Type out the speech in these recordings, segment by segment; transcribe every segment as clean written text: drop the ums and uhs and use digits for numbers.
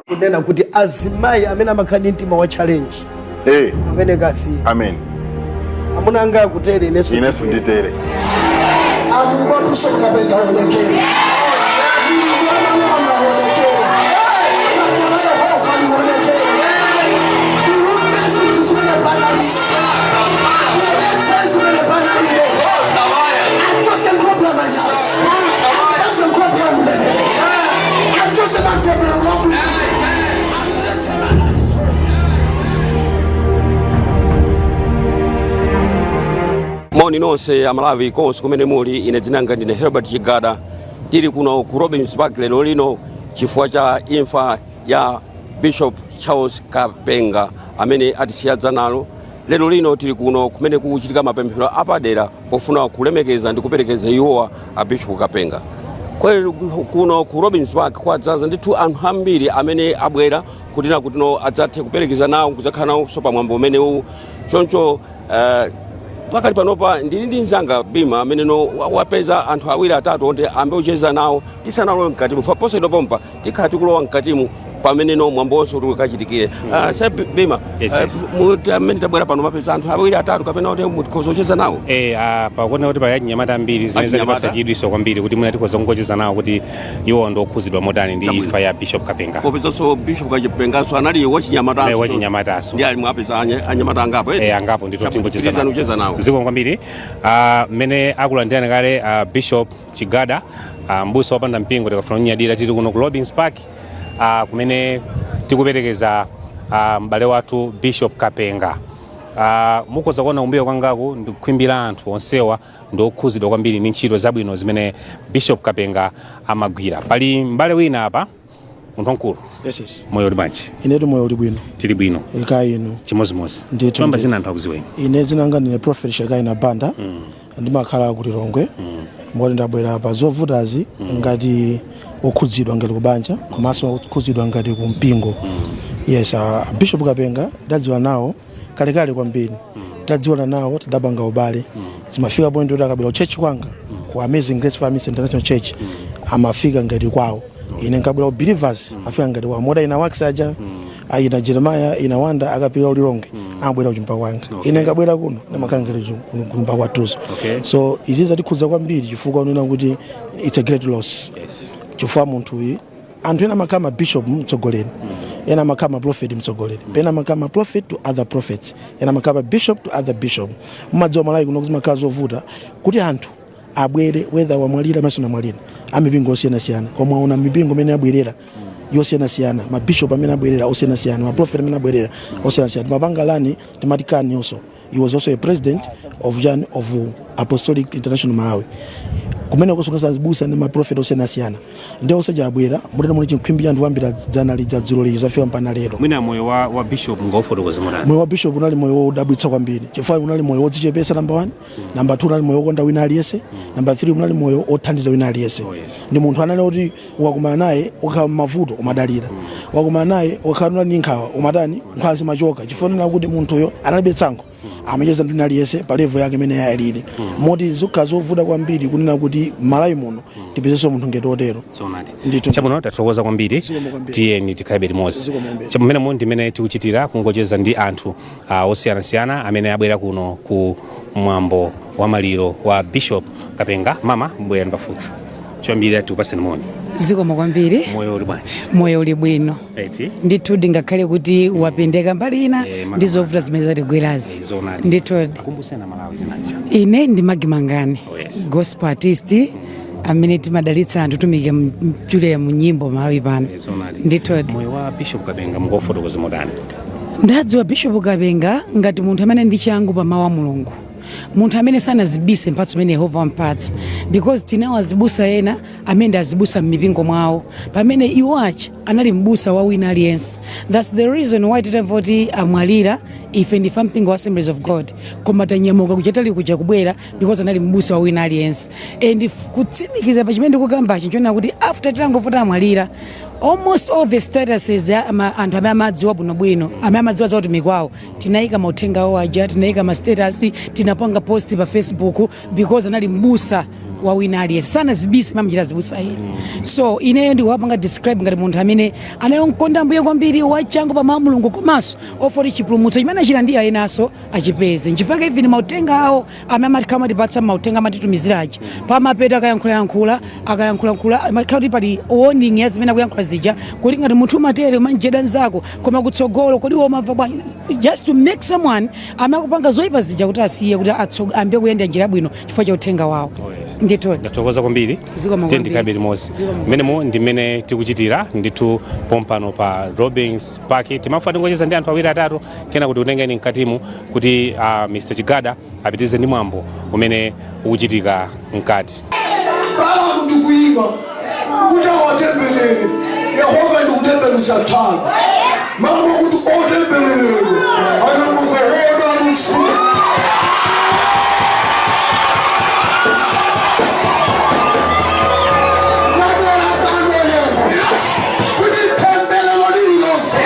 Kunena kuti azimayi amene amakhala ndi mtima wa challenge amene kasi Amen. Amuna anga akutere, inenso inenso nditere. Amulungu wa Bishop Kapenga aonekere, Mulungu wa Malonga aonekere, dzanja la Yehova lionekere, liumbe zinthu zimene panalibe, abweretse zimene panalibe, achose nkhope ya manyazi, apase nkhope ya ulemerero, achose matemberero waku, abweretse madalitso. Moni nonse Amalawi konse kumene muli. Ine dzina langa ndine Herbert Chigada. Tili kuno ku Robins Park lero lino chifukwa cha imfa ya Bishop Charles Kapenga amene atisiya dzanalo. Lero lino tili kuno kumene kukuchitika mapemphero apadera pofuna kulemekeza ndi kuperekeza iwowa a Bishop Kapenga. Kuno ku Robins Park kwadzaza ndithu anthu ambiri amene abwera kutina kutino adzathe kuperekeza nawo, kudzakhala nawonso pamwambo umenewu. Choncho pakali panopa ndili ndi mzanga Bima amene no wapeza anthu awiri atatu oti ambe kucheza nawo tisanalowe mkatimu. Fa posachedwa pompa tikhala tikulowa mkatimu pamene no mwambo wonse kuti ukachitikire. Se Bima, Yes, yes. amene tabwera pano mapeza anthu awiri atatu kapena kuti mukhoza kucheza nawo. Pakuona kuti pali achinyamata ambiri zimene Achinyamata. zatipatsa chidwiso kwambiri kuti mwina tikhoza kungocheza nawo kuti iwo ndi okhuzidwa motani ndi Chabwino. imfa ya Bishop Kapenga. Popezanso Bishop Kapenganso anali wachinyamatanso. Anali wachinyamatanso. Ndi ali mwapeza anyamata angapo, eh? Angapo ndithu. Chabwino, tingocheza pitirizani kucheza nawo. Zikomo kwambiri. Mmene akulandirani kale Bishop Chigada, mbusa wopanda mpingo, tikafuna kunyadira. Tili kuno ku Robins Park kumene tikuperekeza m'bale wathu Bishop Kapenga. Mukhoza kuona kumbuyo kwangaku ndi khwimbi la anthu. Onsewa ndi okhuzidwa kwambiri ndi ntchito zabwino zimene Bishop Kapenga amagwira. Pali m'bale wina apa, munthu wamkulu. Yes. Moyo uli bwanji? Inetu moyo uli bwino. Tili bwino. Eka inu? Chimodzimodzi. Ndithu, Choyamba ndithu. zina anthu akuziweni. Ine dzina langa ndine Prophet Shekaina Banda, ndimakhala ku Lilongwe. Moti ndabwera pa zovutazi ngati okhudzidwa ngati kubanja komanso okhudzidwa ngati ku mpingo. Yes, Bishop Kapenga ndadziwa nawo kalekale kwambiri. Tadziwana nawo, tidapanga ubale. Zimafika point kuti akabwera ku church kwanga ku Amazing Grace Family International Church amafika ngati kwawo, ine nkabwera ku Believers afika ngati kwawo. Moda ina wax aja, ina Jeremiah, ina Wanda, akapita Ulilongwe amabwera kunyumba kwanga, ine nkabwera kuno ndimakhala ngati kunyumba kwathuzo. So izi zatikhudza kwambiri chifukwa unena kuti it's a great loss, chifukwa munthu uyu, anthu ena amakhala ma bishop mtsogoleri, ena amakhala ma prophet mtsogoleri, pena amakhala ma prophet to other prophets, ena amakhala ma bishop to other bishop. Mumadziwa Malawi kuno zimakhala zovuta kuti anthu abwere, whether wamwalira maso namwalira, amipingo osiyanasiyana. Koma mwaona mipingo imene abwerera yosiyanasiyana, mabishop amene abwerera osiyanasiyana, maprofet amene abwerera osiyanasiyana. Timapanga lani timati kani also he was also a president of Jan of Apostolic International Malawi, kumene kusonkhana azibusa ndi maprofet osiyanasiyana. Ndi osaja abwera mutena muli chinkhwimbi cha anthu kuyambira dzana lija, dzulo lija, zafika mpana lero. Mwina moyo wa bishop ngaufotokoze motani? Moyo wa bishop unali moyo wodabwitsa kwambiri chifukwa unali moyo wodzichepesa, number one. Number two, unali moyo wokonda wina aliyense. Number three, unali moyo wothandiza wina aliyense. Ndi munthu anali kuti ukakumana naye ukakhala mmavuto umadalira, ukakumana naye ukakhala unali ndi nkhawa umatani, nkhawa zimachoka, chifukwa nena kuti munthuyo analibe tsankho, amacheza ndi wina aliyense pa level yake imene alili. Moti zikhala zovuta kwambiri kunena kuti Malawi muno tipezenso munthu ngati otero. Zoonadi. Ndithu. Chabwino, tathokoza kwambiri. Zikomo kwambiri. Tiyeni tikhalebe limodzi. Zikomo kwambiri. Chabwino, ndimene tikuchitira kungocheza ndi anthu osiyanasiyana amene abwera kuno ku mwambo wa maliro wa Bishop Kapenga. Mama, mbwerani pafupi. Choyambirira tikupaseni moni. Zikomo kwambiri. Moyo uli bwanji? Moyo uli bwino. Eti. Ndithudi, ngakhale kuti wapendeka mbali ina Mama. ndi zovuta zimene zatigwerazi. Zoonadi. Ndithudi. Akumbuseni Amalawi zinacha. Ine ndi Magi Mangani, Oh, yes. gospel artist amene timadalitsa anthu, tumike mchulera mu nyimbo Malawi pano. Zoonadi. Ndithudi. Moyo wa Bishop Kapenga mungofotokoza motani? Ndadziwa Bishop Kapenga ngati munthu amene ndi changu pa mawu a Mulungu, munthu amene sanazibise mphatso imene Yehova wampatsa, because tinawo azibusa ena amene ndi azibusa m'mipingo mwawo, pamene iwo aja anali mbusa wa wina aliyense. That's the reason why titamva kuti amwalira, ife ndife mpingo wa Assemblies of God, koma tanyamuka kuchatali kuja kubwera because anali mbusa wa wina aliyense. And kutsimikiza pa chimene ndikukambachi nchonena kuti after titangomva amwalira, almost all the statuses ya anthu amene amadziwa bwinobwino, amene amadziwa za utumiki wawo, tinayika mauthenga awo aja, tinayika ma status, tinapanga post pa Facebook, because anali mbusa Wa wina aliyense sanazibise mamchita zibusa ine. So ineyo ndikuwapanga describe ngati munthu amene anayenkonda Ambuye kwambiri, wachangu pa mawu a Mulungu, komanso ofoti chipulumutso chimene achilandira enanso achipeze. Nchifukwa even mautenga awo amene amakhala amatipatsa mautenga, amatitumiziraji, pamapeto akayankhulayankhula, akayankhulayankhula, amakhala kuti pali warning ya zimene akuyankhula zija, kuti ngati munthu umatere umanjeda nzako, koma kutsogolo kodi umamva bwanji? Just to make someone amene akupanga zoyipa zija kuti asiye, kuti ayambe kuyenda njira yabwino chifukwa cha uthenga wawo. Oh, yes. Ndithu. Ndathokoza kwambiri. Zikomo Tiyeni kwambiri. tikhabe limodzi. Zikomo. Mmenemo ndi mmene tikuchitira ndithu pompano pa Robins Park. Timafuna tingocheza ndi anthu awiri atatu, kena kuti kutengeni mkatimu kuti Mr Chigada apitirize ndi mwambo umene ukuchitika mkati. Balamu ndikuyima kuti awatemberere Yehova ndikutembenuza thalo mawu kuti otembereredwa anamuza wodalitsidwa. Ndabwera pano lero kuti temberero lililonse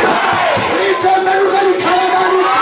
litembenuke likhale dalitso.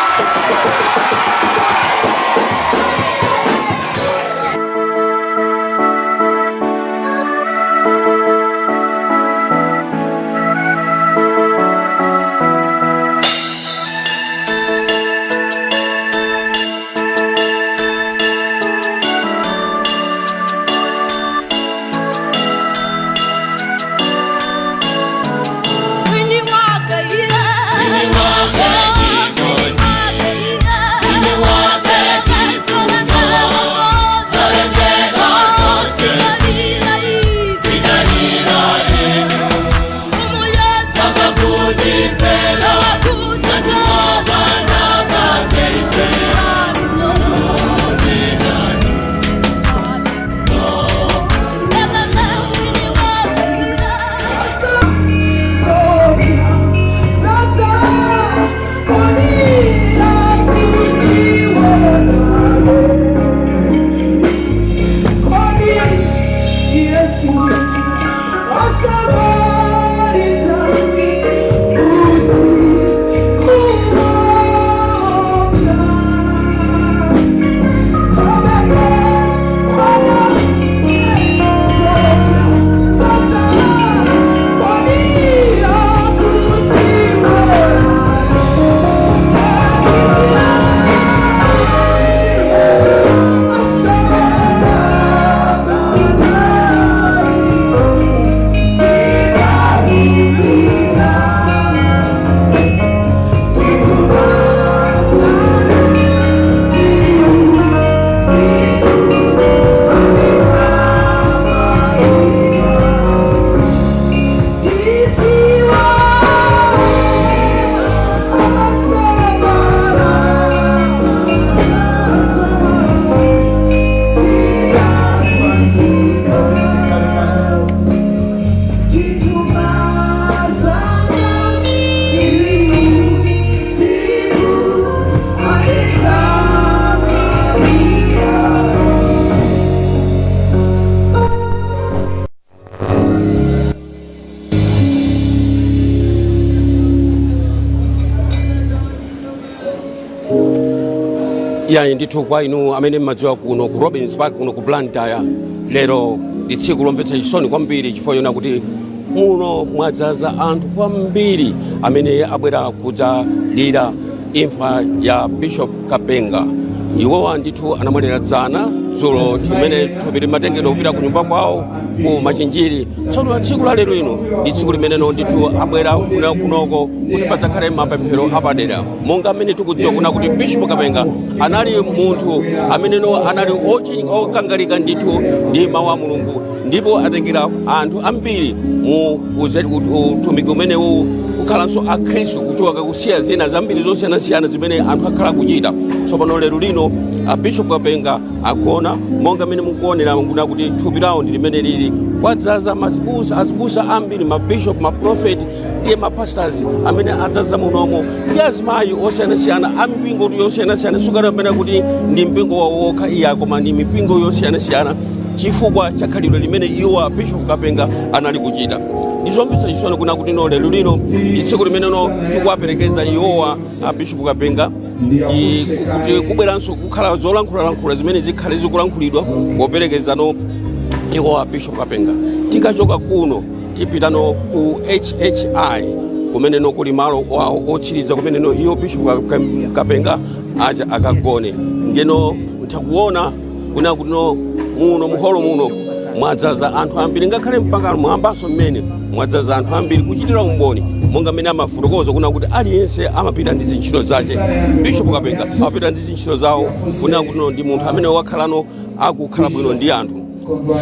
Yayi ndithu, kwa inu amene mmadziwa kuno ku Robins Park, kuno ku Blantyre, lero ndi tsiku lomvetsa chisoni kwambiri chifukwa chona kuti muno mwadzaza anthu kwambiri amene abwera kudzalira imfa ya Bishop Kapenga. Iwowa ndithu anamwalira dzana dzulo chimene thupi limatengedwa kupita ku nyumba kwawo ku Machinjiri. Tsono tsiku la lero ino ndi tsiku limeneno ndithu abwera kunoko kuti padzakhale mapemphero apadera, monga amene tikudziwa kuna kuti Bishop Kapenga anali munthu ameneno anali okangalika ndithu ndi mawu a Mulungu, ndipo atengera anthu ambiri mu utumiki umenewu kukhalanso akhristu, kuchoka kusiya zina zambiri zosiyanasiyana zimene anthu akhala kuchita. Tsopano lero lino a Bishop Kapenga agona, monga mmene mukuonera kuna kuti thupi lawo ndi limene lili. Kwadzaza mazibusa, azibusa ambiri, mabishop, maprofeti ndiye mapastors amene adzaza munomo, ndi azimayi osiyanasiyana a mipingo yosiyanasiyana. Sukana kuti ndi mpingo wawo wokha iya, koma ndi mipingo yosiyanasiyana, chifukwa cha khalidwe limene iwo a Bishop Kapenga anali kuchita. Ndizomvetsa chisoni kuna kuti no lero lino ndi tsiku limeneno tikuwaperekeza iwowa a Bishop Kapenga, kuti kubweranso kukhala zolankhulalankhula zimene zikhale zikulankhulidwa poperekezano. Tiko Bishop Kapenga, tikachoka kuno tipitano ku HHI kumeneno kuli malo wawo otsiriza, kumeneno iyo Bishop Kapenga aja akagone. Ndeno ntakuona kuna kuno muno muholo muno mwadzaza anthu ambiri, ngakhale mpaka mwambanso mmene mwadzaza anthu ambiri kuchitira umboni, monga mmene amafotokoza kuna kuti aliyense amapita ndi zintchito zake. Bishop Kapenga amapita ndi zintchito zawo, kuna kuti ndi munthu amene wakhalano akukhala bwino ndi anthu,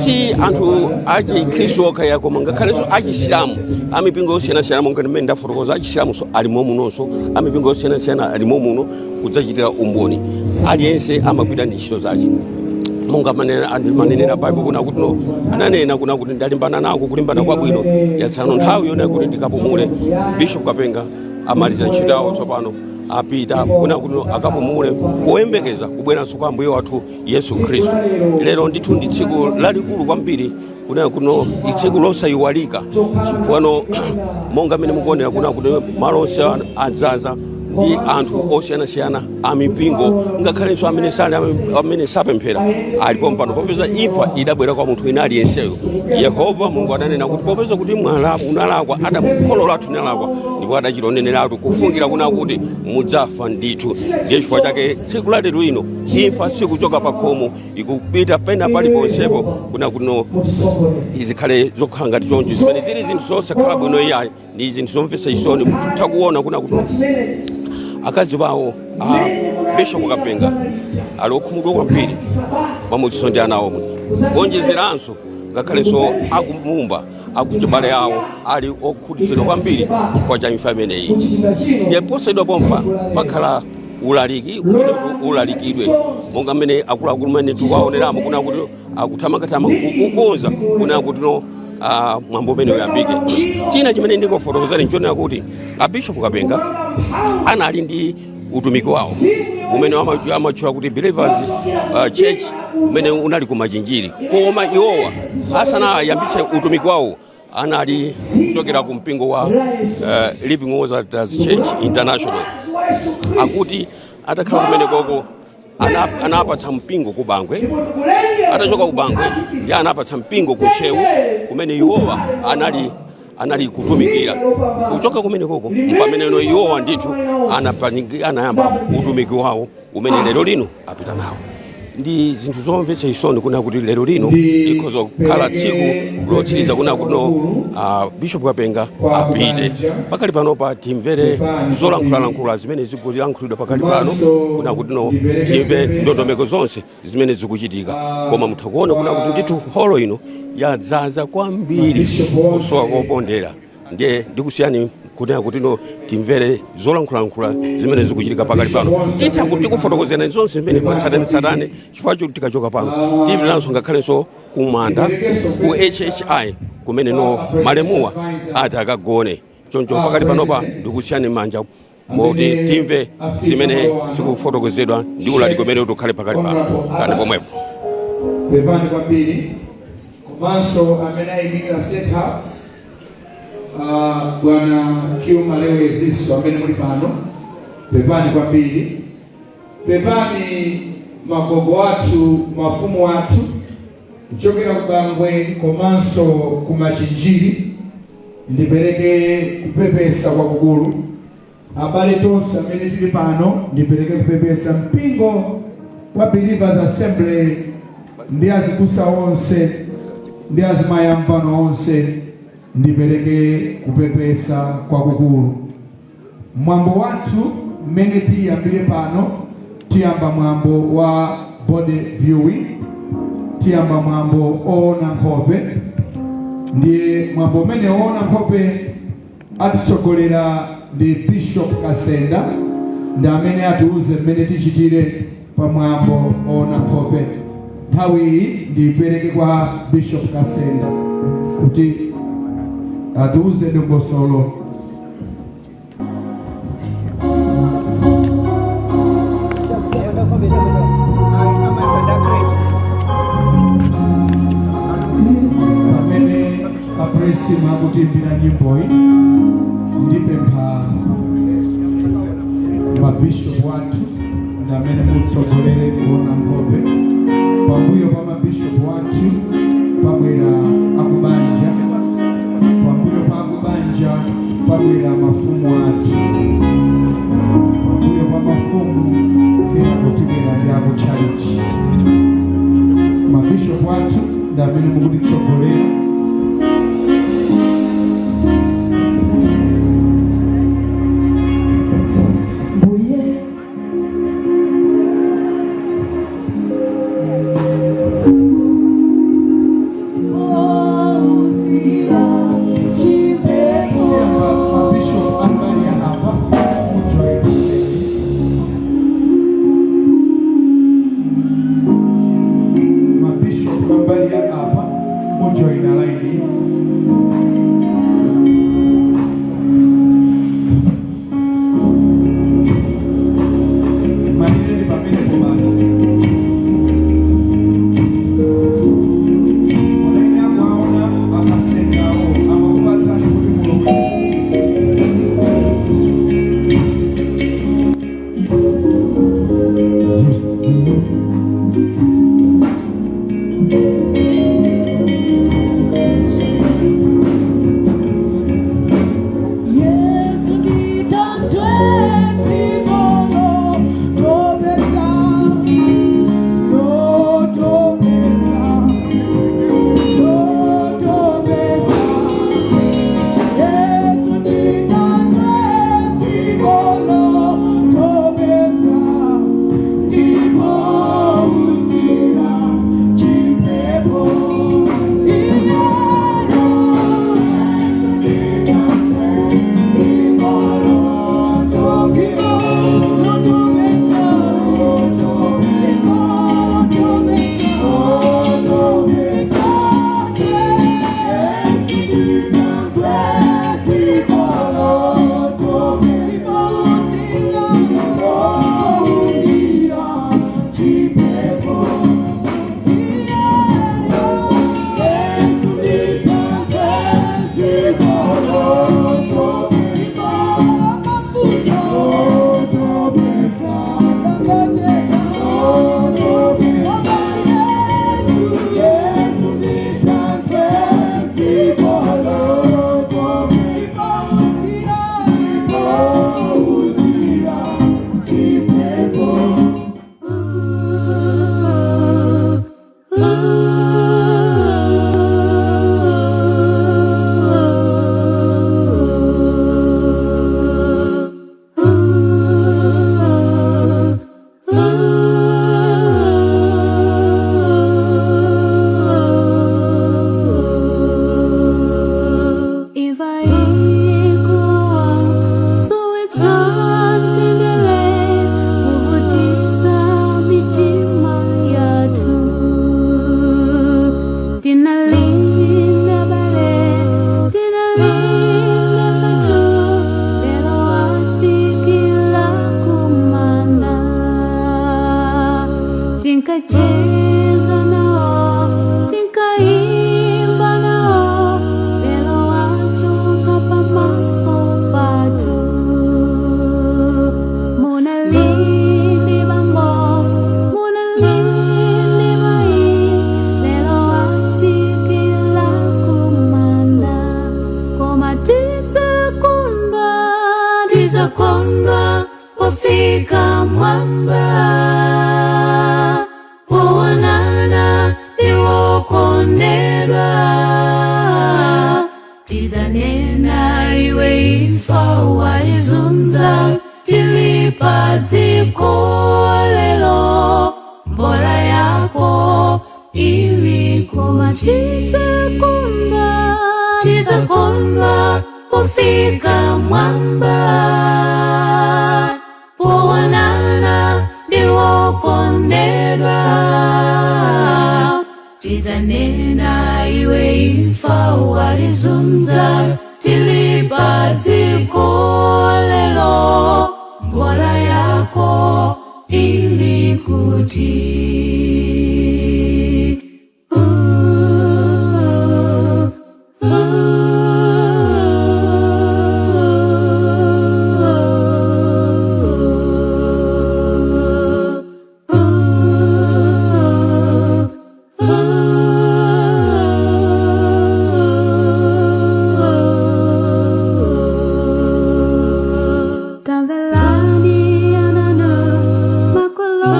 si anthu achikhristu okha ya, koma ngakhalenso achisilamu, amipingo yosiyanasiyana. Monga mmene ndafotokoza, achisilamunso alimo munonso, amipingo yosiyanasiyana alimo muno kudzachitira umboni. Aliyense amapita ndi ntchito zake, monga manenera Baibulo kuna kuti no ananena kuna kuti ndalimbana nako kulimbana kwabwino, yatsala nthawi yona kuti ndikapumule. Bishop Kapenga amaliza ntchito yawo, tsopano apita kuna kuti akapumule poyembekeza kubweranso kwa Ambuye wathu Yesu Khristu. Lero ndithu ndi tsiku lalikulu kwambiri, kunena kuno tsiku losayiwalika, chifukwa monga mmene mukuonera kuna kuti malo onse adzaza ndi anthu osiyanasiyana a mipingo, ngakhalenso amene sali, amene sapemphera alipo pano, popeza imfa idabwera kwa munthu ina aliyenseyo. Yehova Mulungu adanena kuti popeza kuti mwala unalakwa, Adamu kholo lathu linalakwa, ndipo adachita oneneratu kufungira kuna kuti mudzafa ndithu. Ndiye chifukwa chake tsiku la lero ino imfa sikuchoka pa khomo, ikupita pena paliponsepo, kuna kuno izikhale zokhala ngati choncho, zimene zili zinthu zosakhala bwino iyayi, ndi zinthu zomvetsa chisoni. Mutha kuona kuna kuti akazi bawo a Bishop Kapenga ali okhumudwa kwambiri, pamodzinso ndi ana omwe, kuonjezeranso ngakhalenso akumumba akuchibale awo ali okhutitsidwa kwambiri chifukwa cha imfa imeneyi. Ndiye posachedwa pompa pakhala ulaliki umene ulalikidwe, monga mmene akuluakulu mmene tikuwaoneramo kuna kuti akuthamangathamanga kukonza kuna kuti no mwambo umene uyambike. China chimene ndingofotokozani nchonena kuti a Bishop Kapenga anali ndi utumiki wawo umene amatchula kuti Believers Church, umene unali ku Machinjiri. Koma iwowa asanayambitse utumiki wawo anali kuchokera ku mpingo wa Living Waters Church International. Akuti atakhala kumene koko anapatsa mpingo ku Bangwe. Atachoka ku Bangwe ndi anapatsa mpingo ku Ntcheu kumene iwowa anali kutumikira. Kuchoka kumene koko pameneno iwowa ndithu anayamba utumiki wawo umene lero lino apita nawo. Ndi zinthu zomvetsa chisoni kuna kuti lero lino likhoza kukhala tsiku lotsiriza kuna kuno Bishop Kapenga apite. Pakali panopa timvere zolankhulalankhula zimene zikulankhulidwa pakali pano, kuna kuti no timve ndondomeko zonse zimene zikuchitika. Koma mutha kuona kuna kuti ndithu holo ino yadzaza kwambiri kusowa kopondera. Ndiye ndikusiyani kunena kuti no timvere zolankhulalankhula zimene zikuchitika pakali pano. Titha kuti kufotokozerani zonse zimene mwatsatanetsatane, chifukwa choti tikachoka pano tipitanso ngakhalenso kumanda ku HHI kumene no malemuwa ati akagone. Choncho pakali panopa ndikusiyani manja moti timve zimene zikufotokozedwa ndi ulaliki umene ukhale pakali pano kani pomwepo. Pepani kwambiri. Komanso amene ayimirira State House, Bwana Q Malewezinso amene muli pano, pepani kwambiri. Pepani magogo athu, mafumu athu kuchokera ku Bangwe komanso ku Machinjiri, ndipereke kupepesa kwakukulu. Abale tonse amene tili pano, ndipereke kupepesa. Mpingo wa Believers Assembly ndi azibusa onse ndi azimayi ampano onse, ndipereke kupepesa kwakukulu. Mwambo wathu mmene tiyambire pano, tiyamba mwambo wa body viewing, tiyamba mwambo oona nkhope. Ndiye mwambo umene oona nkhope atitsogolera ndi Bishop Kasenda, ndi amene atiuze mmene tichitire pa mwambo oona nkhope. Nthawi iyi ndiyipereke kwa Bishop Kasenda kuti atiuze dongosolo. Pamene apresi akutiimbira nyimboyi, ndipempha mabishopu athu ndi amene mutsogolere kuona nkhope. Pambuyo pa mabishopu athu pabwera Ndi amene mukutitsogolera. Mbuye. Tiyamba mabishop ambali ya apa mujoin. Mabishop ambali ya apa mujoin line. Malireni pamenepo basi. Unaine akuaona akasengawo amakupatsani kuti mulowe. Yesu nditantwetsikolo tobetsa, lotobetsa, lotobetsa. Yesu nditantwetsikolo tobetsa, ndipo uzira chipepo. Iyeyo Yesu Imva ikuwa sowetsa mtendere kuvutitsa mitima yathu. Tinalinda bale, tinalinda zathu, lero watsikila kumanda. Tinkacheza nawo, tinkaimba nawo, lero wachoka pamaso pathu. Munalindi bambo, munalindi mai, lero watsikila kumanda. Koma tidzakondwa, tidzakondwa pofika mwamba, poonana ndiwokondedwa. Tidzanena iwe imfa walizunza tili pa dziko lero, mbola yako ili koma tidzakondwa, tidzakondwa pofika mwamba, poonana ndiwokondedwa. Tidzanena iwe imfa walizunza tili pa dziko lero, mbola yako ili kuti. Ooh, ooh, ooh, ooh. Tamvelani ananu, makolo.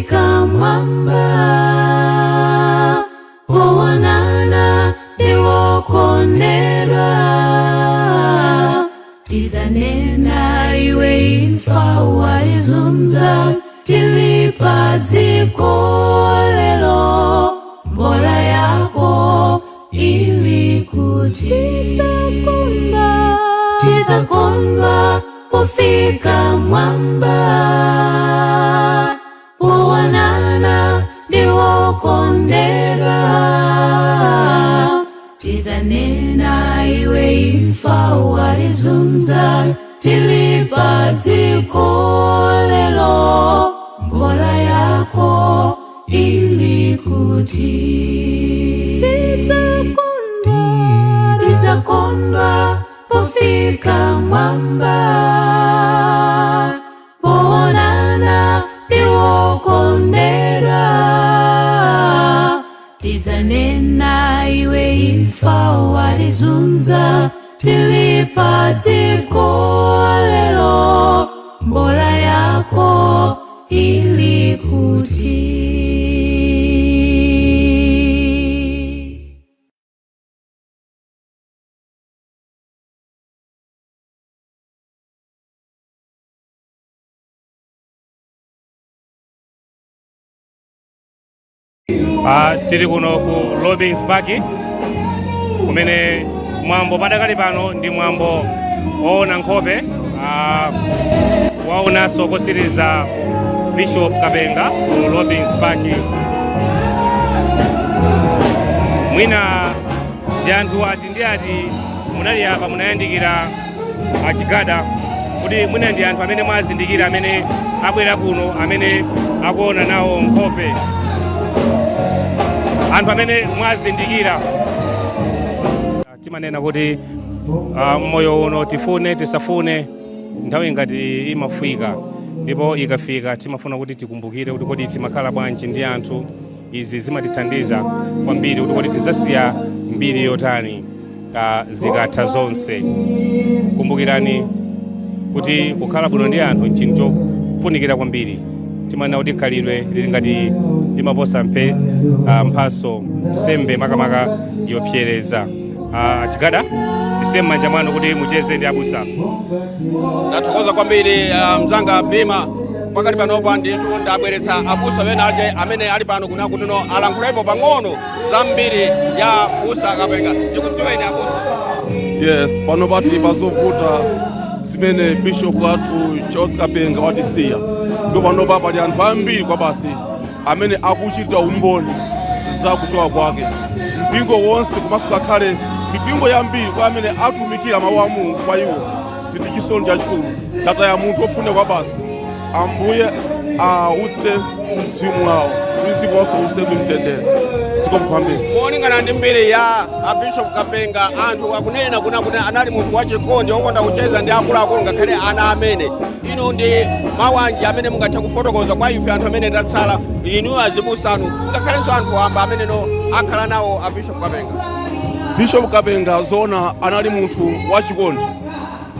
Pofika mwamba, poonana ndi wokondedwa, tizanena iwe imfa walizunza tili pa dziko lero, mbola yako ili kuti. Tizakondwa pofika mwamba, poonana ndi wokondedwa, tizanena iwe imfa walizunza tili pa dziko lero, mbola yako ili kuti. Tizakondwa pofika mwamba, poonana ndi wokondedwa, tizanena iwe imfa walizunza tili pa dziko lero, mbola yako ili kuti. Tili kuno ku Robins Park kumene mwambo padakali pano ndi mwambo woona nkhope, waonanso kosiriza Bishop Kapenga ku Robins Park. Mwina ndi anthu ati ndi ati munali apa munayandikira achigada, kuti mwina ndi anthu amene mwazindikira amene abwera kuno amene akuona nawo nkhope, anthu amene mwazindikira. Timanena kuti moyo uno tifune tisafune nthawi ngati imafika, ndipo ikafika timafuna kuti tikumbukire kuti kodi timakhala bwanji ndi anthu. Izi zimatithandiza kwambiri kuti kodi tizasiya mbiri yotani ka zikatha zonse. Kumbukirani kuti kukhala bwino ndi anthu nchinthu chofunikira kwambiri. Timanena kuti khalidwe lili ngati limaposa mphaso sembe makamaka yopsereza. Chigada, ndisiye m'manja mwanu kuti mucheze ndi abusa. Ndathokoza kwambiri, mzanga Bima. Pakati panopa ndithu ndabweretsa abusa ena ache amene ali pano kuna kuti no alankhulepo pang'ono zambiri ya busa Kapenga. Ndikudziweni, abusa. Yes, pano patili pazovuta zimene bishop wathu Charles Kapenga watisiya, ndipo panopa pali anthu ambiri kwa basi amene akuchita umboni za kuchoka kwake. Mpingo wonse komanso ngakhale mipingo yambiri kwa amene atumikira mawu a Mulungu kwa iwo, tili ndi chisoni chachikulu. Tataya munthu ofuna kwa basi. Ambuye autse mzimu wawo kuti mzimu wawonso use mtendere. Zikomo kwambiri. Molingana ndi mbiri ya a Bishop Kapenga, anthu akunena kuna kuti anali munthu wachikondi wokonda kucheza ndi akuluakulu ngakhale ana amene. Inu ndi mawu anji amene mungathe kufotokoza kwa ife anthu amene tatsala, inu azibusanu, ngakhalenso anthu wamba amene no akhala nawo a Bishop Kapenga? Bishop Kapenga zona anali munthu wachikondi.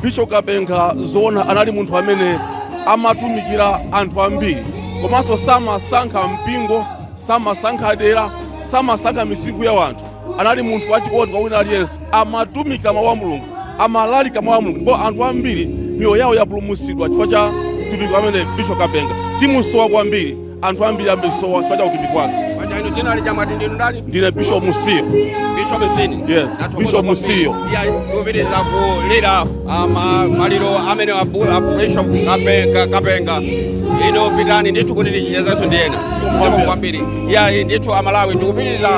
Bishop Kapenga zona anali munthu amene amatumikira anthu ambiri, komanso samasankha mpingo, samasankha dera, samasankha misinkhu ya anthu. Anali munthu wachikondi kwa wina aliyense, amatumikira mawu a Mulungu, amalalika mawu a Mulungu, ndipo anthu ambiri miyoyo yawo yapulumutsidwa chifukwa cha utumiki amene Bishop Kapenga. Timusowa kwambiri, anthu ambiri amusowa chifukwa cha utumiki wake. Paja inu dzina lija mwati ndinu ndani? Ndine Bishop Musiyo. Bishop Msini. Yes, Nathokoza Bishop kwambiri. Musiyo. Iya, tikupitiriza kulira maliro amene a Bishop Kapenga. Ino pitani ndithu kuti tichichezenso ndi ena. Zikomo kwambiri. Iya, ndithu Amalawi, tikupitiriza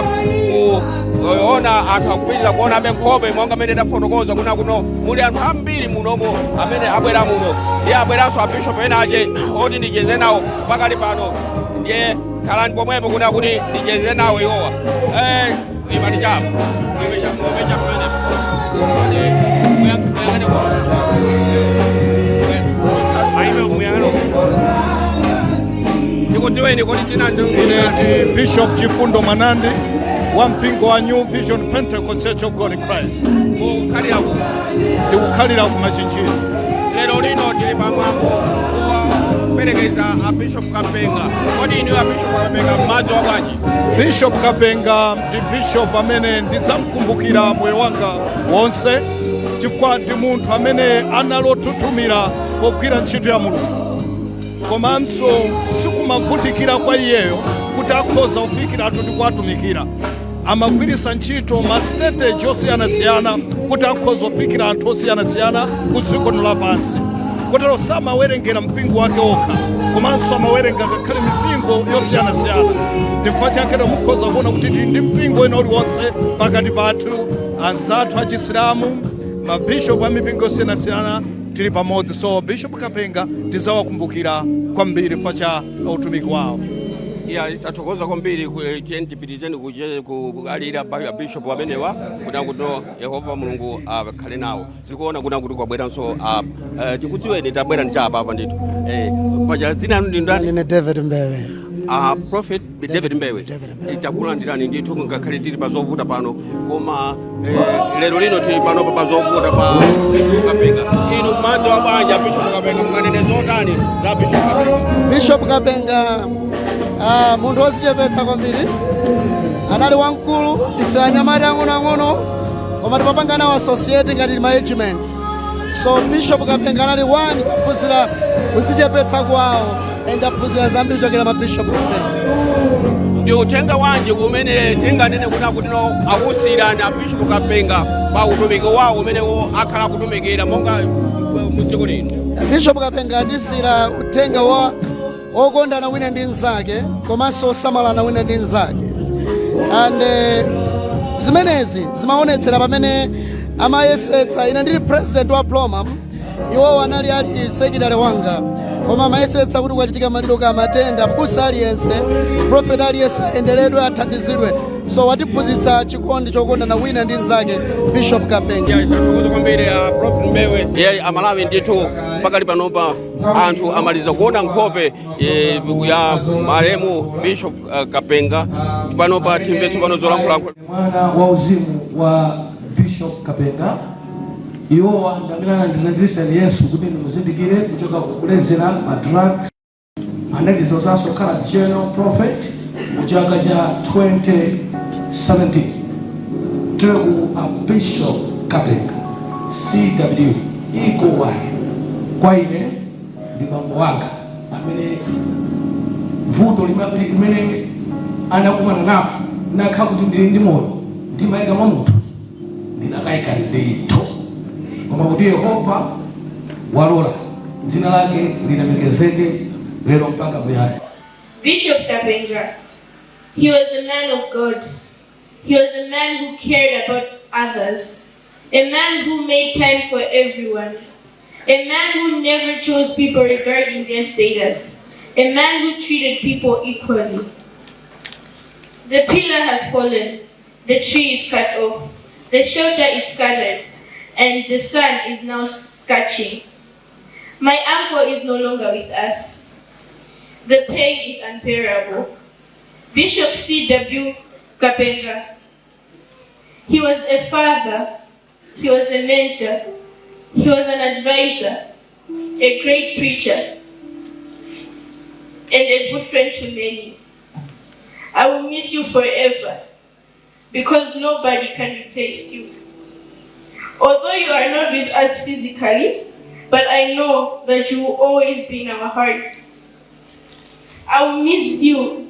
kuona anthu akupitiriza kuonabe nkhope monga mmene tafotokoza kuna kuno muli anthu ambiri munomo amene abwera muno, ndiye abweranso a bishop ena ache oti ndicheze nawo pakali pano. Ndiye khalani pomwepo kuna kuti ndicheze nawo iwowa. Imani chapo, muime chapo, muime chapo pamenepo. Muyang'ane kwa Aime muyang'ano. Ndikudziweni, kodi dzina ndi Ine ndi Bishop Chifundo Manandi wa mpingo wa New Vision Pentecost Church of God in Christ. Mukhalira ku Ndikukhalira ku Machinjiri. Lero lino tili pamwambo. Akuperekeza a Bishop Kapenga. Kodi inu a Bishop Kapenga mmadziwa bwanji? Bishop Kapenga ndi bishop amene ndizamkumbukira moyo wanga wonse, chifukwa ndi munthu amene analotutumira pogwira ntchito ya Mulungu, komanso sikumavutikira kwa iyeyo kuti akhoza kufikira anthu ndi kuwatumikira. Amagwiritsa ntchito ma strategy osiyanasiyana kuti akhoza kufikira anthu osiyanasiyana ku dziko lapansi. Kotero samawerengera mpingo wake okha, komanso amawerenga ngakhale mipingo yosiyanasiyana. Ndifukwa chake mukhoza kuona kuti tili ndi mpingo ena uliwonse pakati pathu, anzathu Achisilamu, mabishopu a mipingo yosiyanasiyana, tili pamodzi. So Bishop Kapenga tizawakumbukira kwambiri chifukwa cha utumiki wawo. Iya, tathokoza kwambiri. Tiyeni tipitizeni kualira bishop amenewa kuti Yehova Mulungu akhale nawo. Tikuona kuna kuti kwabweranso tikudziweni, tabwera ndi chapa apa ndithu. Paja dzina lanu ndi ndani? Ndine David Mbewe. Prophet David Mbewe, takulandirani ndithu. Ngakhale tili pa zovuta pano, koma lero lino tili pano pa zovuta pa Bishop Kapenga. Inu mmadziwa bwanji Bishop Kapenga? Munganene zotani za Bishop Kapenga? Bishop Kapenga, munthu wodzichepetsa kwambiri, anali wamkulu. Ife anyamata ang'onoang'ono, koma timapanga nawo associate ngati ma age mates. So Bishop Kapenga anali one, taphunzira kudzichepetsa kwawo and taphunzira zambiri kuchokera ma Bishop Kapenga. Ndi uthenga wanji kumene tinganene kuti akuti no akusiyirani a Bishop Kapenga pa utumiki wawo umene akhala akutumikira monga mu dziko lino? Bishop Kapenga atisiyira uthenga wa okondana wina ndi mnzake, komanso osamalana wina ndi mnzake, and zimenezi zimaonetsera pamene amayesetsa. Ine ndili president wa Plomam, iwowo anali ali secretary wanga, koma amayesetsa kuti kukachitika maliro ka matenda, mbusa aliyense, prophet aliyense ayenderedwe, athandizidwe. So watiphunzitsa chikondi chokondana wina ndi mnzake, Bishop Kapenga. Tathokoza kwambiri a Prophet Mbewe. Ye, Amalawi, ndithu pakali panopa anthu amaliza kuona nkhope ya malemu Bishop Kapenga. Panopa timve tsopano zolankhula. Mwana wa uzimu wa Bishop Kapenga, iwowa ndamene anandilandilisa Yesu kuti ndimuzindikire kuchoka kukulezera ma drugs. Anatizozanso kukhala general prophet mu chaka cha 2017. Tiri ku a Bishop Kapenga CW Eagle Y, kwa ine ndi bambo wanga amene vuto limene anakumana napo nakhala kuti ndili ndi moyo ndimayika mwa munthu, ndinakayika ndithu, koma kuti Yehova walola, dzina lake lilemekezeke lero mpaka muyaya. Bishop Kapenga, he was a man of God. He was a man who cared about others, a man who made time for everyone, a man who never chose people regarding their status, a man who treated people equally. The pillar has fallen, the tree is cut off, the shelter is scattered, and the sun is now scorching. My uncle is no longer with us. The pain is unbearable. Bishop C.W. Kapenga, he was a father, he was a mentor, he was an advisor, a great preacher, and a good friend to many. I will miss you forever because nobody can replace you. Although you are not with us physically, but I know that you will always be in our hearts. I will miss you.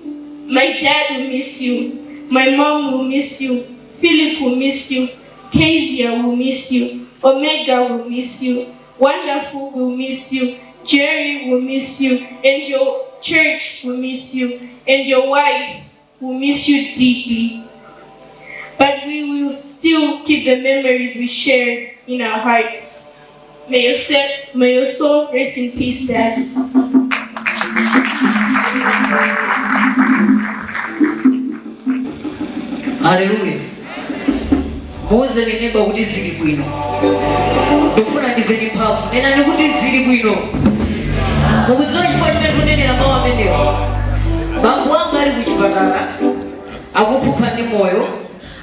My dad will miss you. My mom will miss you. Philip will miss you. Kezia will miss you. Omega will miss you. Wonderful will miss you. Jerry will miss you. And your church will miss you. And your wife will miss you deeply. But we will still keep the memories we shared in our hearts. May your soul rest in peace, Dad. Haleluya! Muuzeni neba kuti zili bwino. Ndikufuna ndimveni mphamvu, nenani kuti zili bwino. Mukudziwa chifukwa chimene kunenera mawu amenewa? Bambo wanga ali kuchipatala, akuphupha ndi moyo,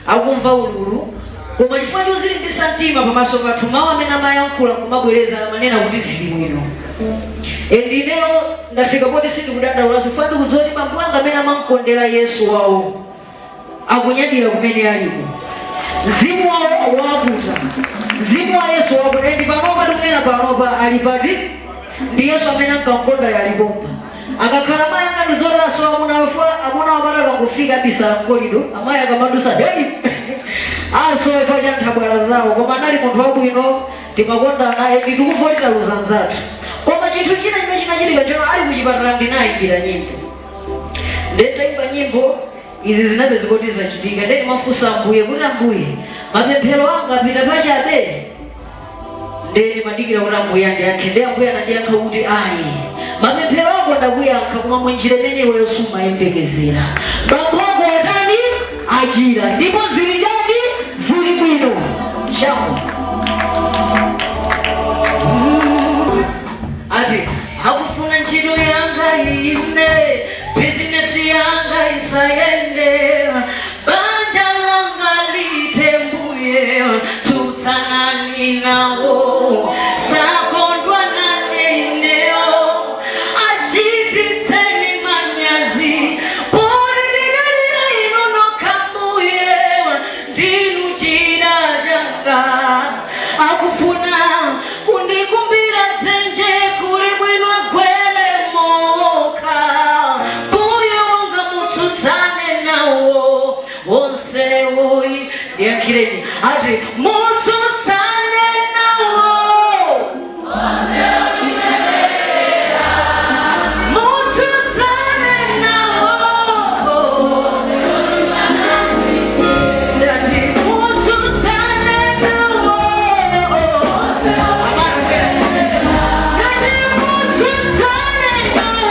akumva ululu, koma chifukwa chozilimbisa mtima pamaso pathu, mawu amene amayankhula kumabwereza, amanena kuti zili bwino. And ineyo ndafika poti sindikudandaula, chifukwa ndikudziwa kuti bambo anga amene amankondera Yesu wawo akunyadira kumene aliko. Mzimu wawo wakuta, mzimu wa Yesu wakuta. And panopa, tikunena panopa, ali pati ndi Yesu amene ankamkonda yalipompa. Akakhala mayi anga ndizotaso amuna amuna wamata akangofika abisala mkolido. Amayi akamadusa, hey, asowe cha nthabwala zawo. Koma anali munthu wabwino, timakondana and tikumva taluza nzathu. Koma chinthu china chimene chimachitika chono, ali kuchipatala ndinayimbira nyimbo, ndetayimba nyimbo izi zinapeza kuti zachitika. Ndeni mafunsa Ambuye kuti, "Ambuye, mapemphero anga apita pachabe?" Ndeni madikira kuti Ambuye andiyankhe. Ndi Ambuye anandiyankha kuti, "Ayi, mapemphero ako ndakuyankha, koma munjira imene iweyo sumayembekezera. Bambo ako atani? Achira, ndipo zili chani? Zili bwino." Shango ati akufuna ntchito yanga ine, bizinesi yanga isayende, banja langa litembuye, tsutsanani nawo, sakondwa nane ineyo, achititseni manyazi, poti ndidalira inu nokha Mbuye, ndinu chida changa. Akufuna kundikumbira dzenje, kuli bwino agwere moka. Mbuye wanga, mutsutsane nawo onse oyi. Ndiyankhireni ati mutsutsane nawo, mutsutsane nawo, ndati mutsutsane nawo, ndati mutsutsane nawo,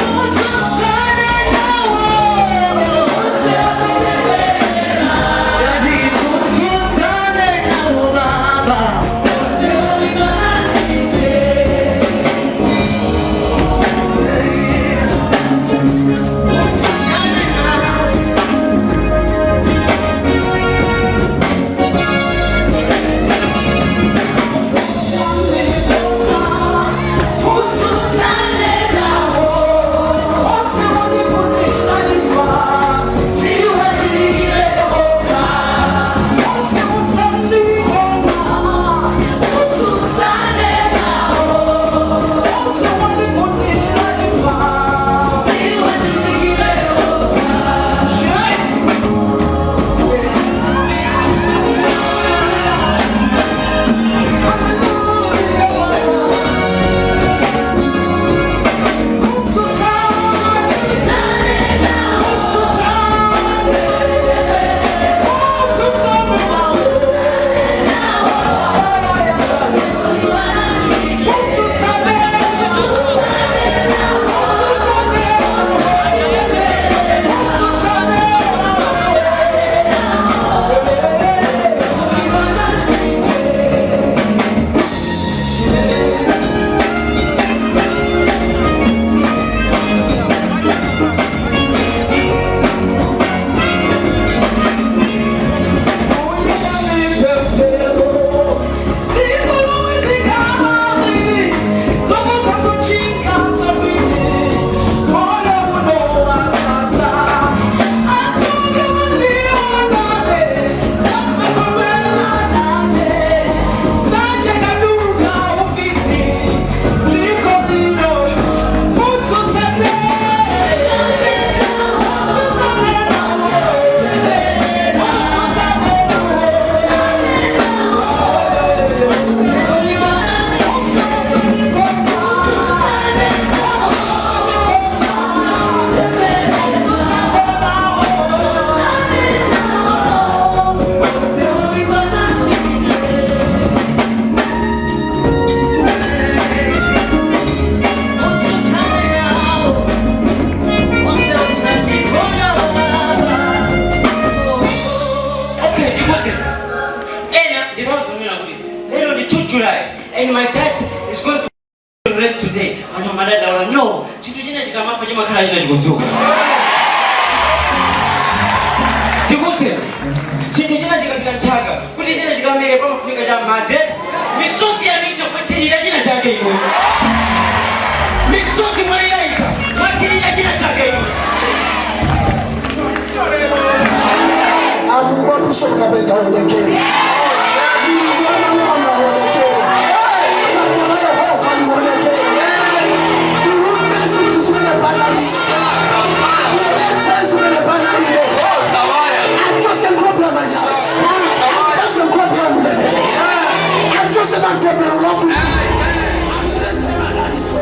mutsutsane nawo, ndati mutsutsane nawo baba. Okay, ndikuze ena ndinozomera kuti lero ndi 2 July and my dad is going to rest today. Anthu amadadaula. No, chinthu china chikamafa chimakhala china chikudzuka. Ndikuze chinthu china chikapita nthaka kuti china chikamere. Paonekere pamafunika cha madzi eti. Misozi yanu mwathirira china chake iwe. Misozi mwalira isa mwathirira china chake iwe. Amulungu wa Bishop Kapenga aonekere. Mulungu wa Mang'ono aonekere. Dzanja la Yehova lionekere. Liumbe zinthu zimene panalibe. Abweretse zimene panalibe. Achotse nkhope ya manyazi. Apase nkhope ya ulemerero. Achotse matemberero aku. Abweretse madalitso.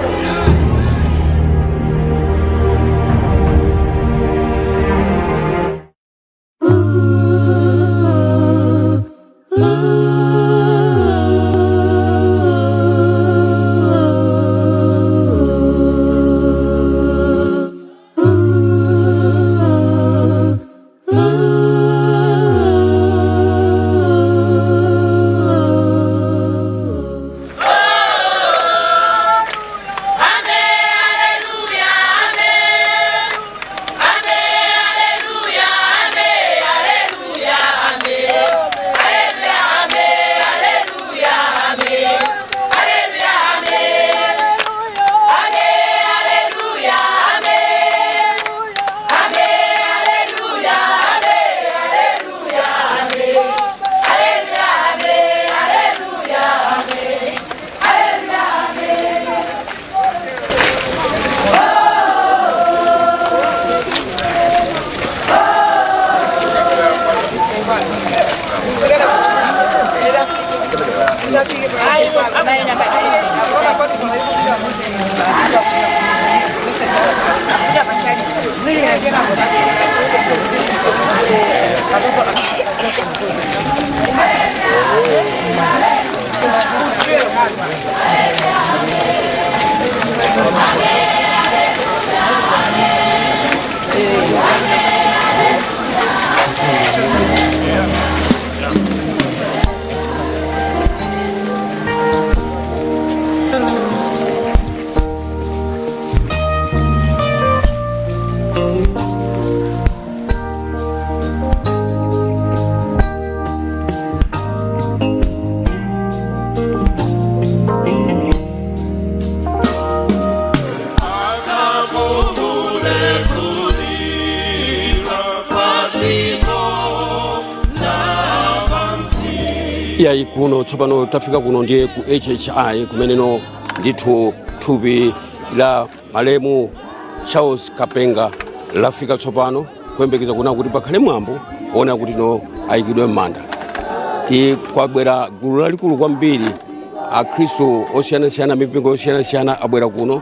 Iyayi, kuno tsopano tafika kuno ndiye ku HHI kumeneno ndithu thupi la malemu Charles Kapenga lafika tsopano, kuyembekeza kuna kuti pakhale mwambo ona kuti no ayikidwe m'manda. I kwabwera gulu lalikulu kwambiri, akhristu osiyanasiyana, mipingo yosiyanasiyana abwera kuno,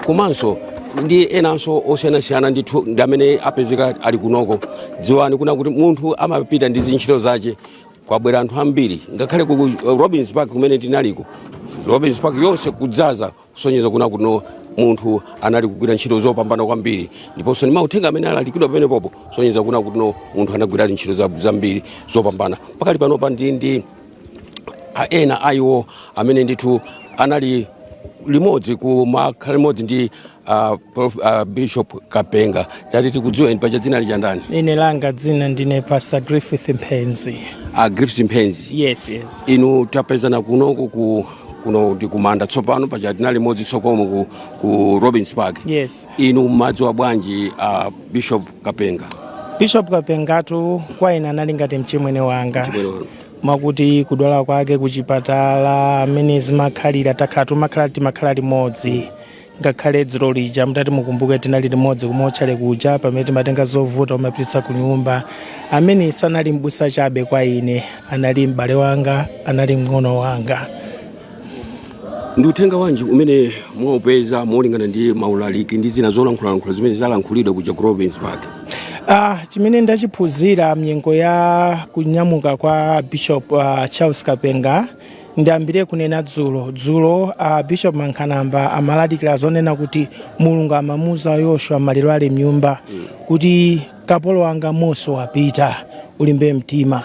komanso ndi enanso osiyanasiyana ndithu ndi amene apezeka ali kunoko. Dziwani kuna kuti munthu amapita ndi zintchito zace. Kwabwera anthu ambiri, ngakhale ku Robins Park kumene tinaliko, Robins Park yonse kudzaza, kusonyeza kuna kuno munthu anali kugwira ntchito zopambana kwambiri, ndiponso ndi mauthenga amene alalikidwa pamene popo kusonyeza kuna kuno munthu anagwira ntchito zambiri zopambana. Pakali panopa ndi ena aiwo amene ndithu anali limodzi kumakhala limodzi ndi Bishop Kapenga. Tati tikudziweni, pacha dzina lija ndani? Ine langa dzina ndine Pastor Griffith Mphenzi. Griffith Mphenzi. Yes. Inu tapezana kunoko ku kuno ndi kumanda tsopano, pacha tinali limodzi tsokomo ku Robins Park. Yes. Inu mmadziwa bwanji Bishop Kapenga? Bishop Kapengatu kwa ine anali ngati mchimwene wanga. Mchimwene wanu. Mwakuti kudwala kwake kuchipatala, amene zimakhalira, takhala tumakhala timakhala limodzi. Ngakhale dzulo lija mutati mukumbuke, tinali limodzi kumotchale kuja pamene timatenga zovuta umapititsa ku nyumba. Amene sanali mbusa chabe kwa ine, anali m'bale wanga, anali mng'ono wanga. Ndi uthenga wanji umene mwaupeza molingana ndi maulaliki ndi zina zolankhulalankhula zimene zalankhulidwa kuja ku Robins Park? Chimene ndachiphunzira mnyengo ya kunyamuka kwa Bishop Charles Kapenga, ndiyambire kunena dzulo. Dzulo Bishop Mankhanamba amalalikira zonena kuti Mulungu amamuza Yoshua maliro ali mnyumba kuti kapolo wanga Mose wapita, ulimbe mtima.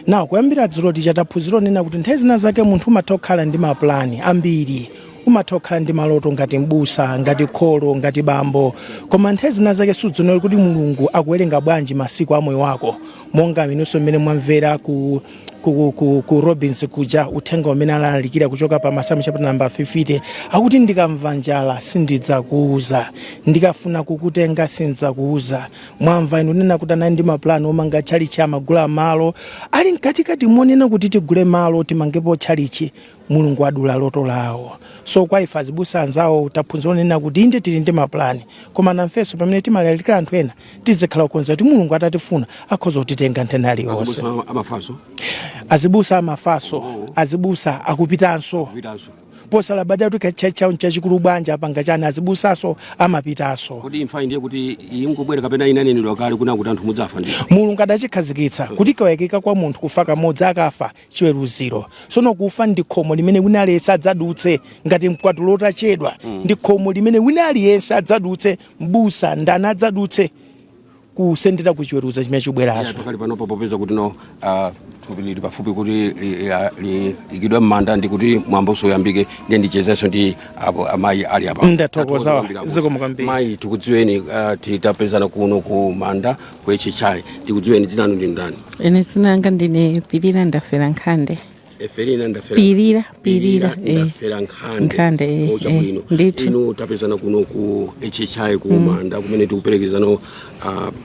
Now kuyambira dzulo tija taphunzira onena kuti nthawi zina zake munthu umatha kukhala ndi mapulani ambiri, umatha kukhala ndi maloto ngati mbusa, ngati kholo, ngati bambo, koma nthawi zina zake sudziona kuti Mulungu akuwerenga bwanji masiku a moyo wako. Monga inunso mmene mwamvera ku ku Robins kuja, uthenga umene analalikira kuchoka pa Masalmo chapter number 50, akuti ndikamva njala sindidzakuuza, ndikafuna kukutenga sindidzakuuza. Mwamva inu nena kuti anali ndi mapulani omanga tchalichi, amagula malo, ali mkatikati monena kuti tigule malo timangepo tchalichi, Mulungu adula loto lawo. So kwa ife azibusa anzawo taphunzira onena kuti inde tili ndi mapulani, koma namfenso pamene timalalikira anthu ena tizikhala okonza kuti Mulungu atatifuna akhoza kutitenga nthawi iliyonse. Azibusa amafanso? Azibusa amafanso, azibusa akupitanso. Kupitanso. Posalabadira kuti chawo nchachikulu bwanji, apanga chani, azibusaso amapitanso. Kodi imfa ndiye kuti ingobwera kapena inanenedwa kale kuna kuti anthu mudzafa ndi? Mulungu adachikhazikitsa kuti kawayikika kwa munthu kufa kamodzi, akafa chiweruziro. Sono kufa ndi khomo limene wina aliyense adzadutse ngati mkwatulo utachedwa. Ndi khomo limene wina aliyense adzadutse, mbusa ndani adzadutse kusendera ku chiweruzo chimene chikubweracho. Pakali panopo, popeza kuti no thupi lili pafupi kuti liyikidwe m'manda ndi kuti mwambonso uyambike, ndiye ndichezenso ndi apo amayi ali apa. Ndathokoza. Tathokoza kwambiri abusa. Zikomo kwambiri. Mayi, tikudziweni. Titapezana kuno ku manda ku HHI, tikudziweni, dzina lanu ndi ndani? Ine dzina langa ndine Pilira Ndafera Nkhande. Efelina Ndafera? Pilira, Pilira. Ndafera Nkhande. Nkhande, Chabwino. Ndithu. Inu tapezana kuno ku HHI ku manda kumene tikuperekezano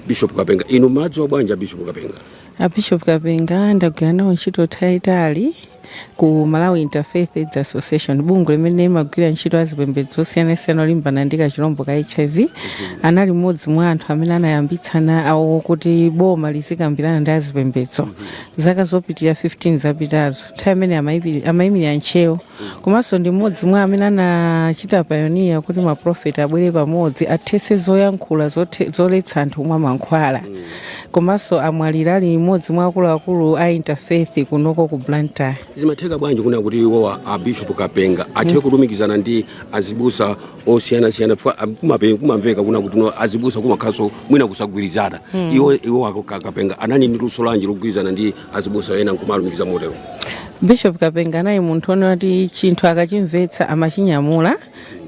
Bishop Kapenga. Inu madziwa bwanji a Bishop Kapenga? A Bishop Kapenga ndagwira nawo ntchito nthawi yayitali ku Malawi Interfaith AIDS Association, bungwe limene limagwira ntchito azipembedzo osiyanasiyana olimbana ndi kachilombo ka HIV. Anali mmodzi mwa anthu amene anayambitsana awo kuti boma lizikambirana ndi azipembedzo zaka zopitirira 15 zapitazo, nthawi imene amayimirira Ntcheu. Komanso ndi mmodzi mwa amene anachita pioneer kuti maprofeti abwere pamodzi athetse zoyankhula zoletsa anthu kumwa mankhwala. Komanso amwalira ali mmodzi mwa akuluakulu a interfaith kunoko ku Blantyre. Zimatheka bwanji kuna kuti iwowa a Bishop Kapenga athe kulumikizana ndi azibusa osiyanasiyana? Kumamveka kuna kuti no azibusa kumakhaso mwina kusagwirizana. Iwo Kapenga anali ndi luso lanji logwirizana ndi azibusa ena nkumalumikiza motero? Bishop Kapenga anali munthu one wati chinthu akachimvetsa amachinyamula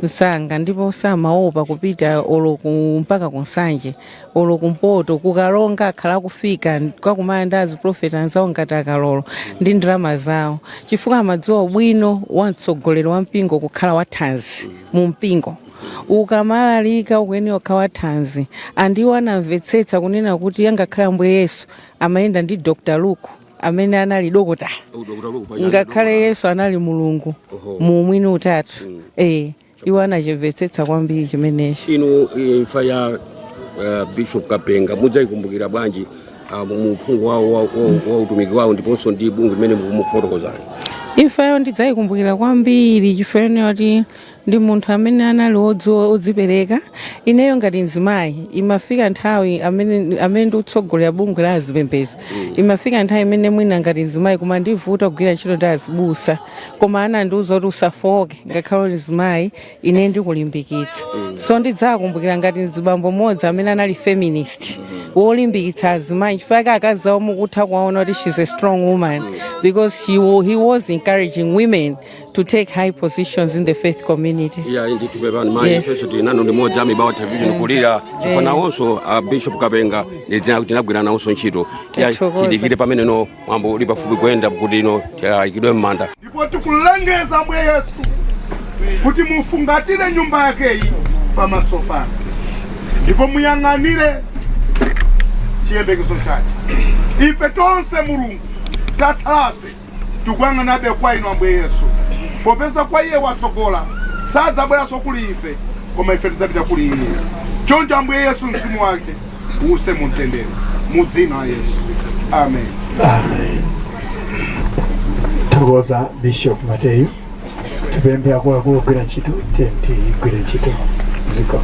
msanga, ndipo samaopa kupita olo mpaka ku Nsanje, olo kumpoto kukalonga, akhala akufika kwakumaya ndi aziprofeti anzawo ngati akalolo ndi ndalama zawo, chifukwa amadziwa ubwino wa mtsogoleri wa mpingo kukhala wathanzi mu mpingo. Ukamalalika ukuyenera kukhala wathanzi. Andiwo anamvetsetsa kunena kuti angakhale Ambuye Yesu amayenda ndi Dr Luke amene anali dokota, ngakhale Yesu anali Mulungu mu umwini utatu. Iwo anachimvetsetsa kwambiri chimenechi. Inu, imfa ya Bishop Kapenga mudzayikumbukira bwanji mu uphungu wawo wa utumiki wawo ndiponso ndi bungwe limene mukufotokozani? Imfayo ndidzayikumbukira kwambiri chifukwa kuti ndi munthu amene anali odzipereka. Ineyo ngati mzimayi, imafika nthawi amene ndikutsogolera bungwe la azipembedzo, imafika nthawi imene mwina ngati mzimayi kumandivuta kugwira ntchito ndi azibusa, koma anandiwuza kuti usafoke, ngakhale uli mzimayi, ine ndikulimbikitsa. So ndidzakumbukira ngati mzibambo mmodzi amene anali feminist wolimbikitsa azimayi, chifukwa akazi awo mukutha kuwaona kuti she's a strong woman because he was encouraging women to take high positions in the faith community. Iya, ndithu pepani mayi. Yes. Ifenso tinano limodzi a Mibawa Television kulira chifukwa nawonso a Bishop Kapenga tinagwira nawonso ntchito. Iya, Tathokoza. tidikire pamene no mwambo uli pafupi kuyenda kuti ino tiyikidwe m'manda. Ndipo tikulengeza Ambuye Yesu kuti mufungatire nyumba yakeyi pamaso panu, ndipo muyang'anire chiyembekezo chake. Ife tonse, Mulungu, tatsalafe tikuyang'anabe kwa inu Ambuye Yesu, popeza kwa iye watsogola sadzabweranso kuli ife, koma ife tidzapita kuli iye. Choncho Ambuye Yesu, mzimu wake uuse mumtendere, mu dzina la Yesu, amen. Amen. Thokoza Bishop Mateyu. Tipemphe akuluakulu kugwira ntchito, tigwire ntchito ziko.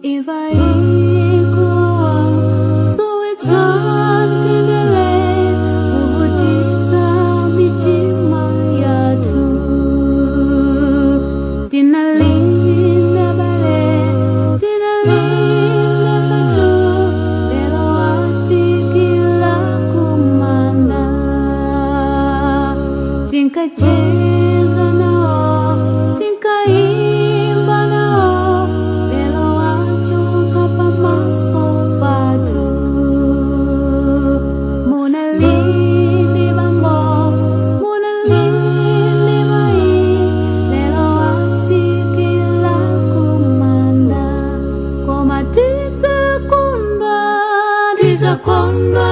Imfa ikuwa, so it's Tinkacheza nawo, tinkaimba nawo, lero wachoka pamaso pathu. Munalindi bambo, munalindi mai, lero watsikila kumanda. Koma tidzakondwa, tidzakondwa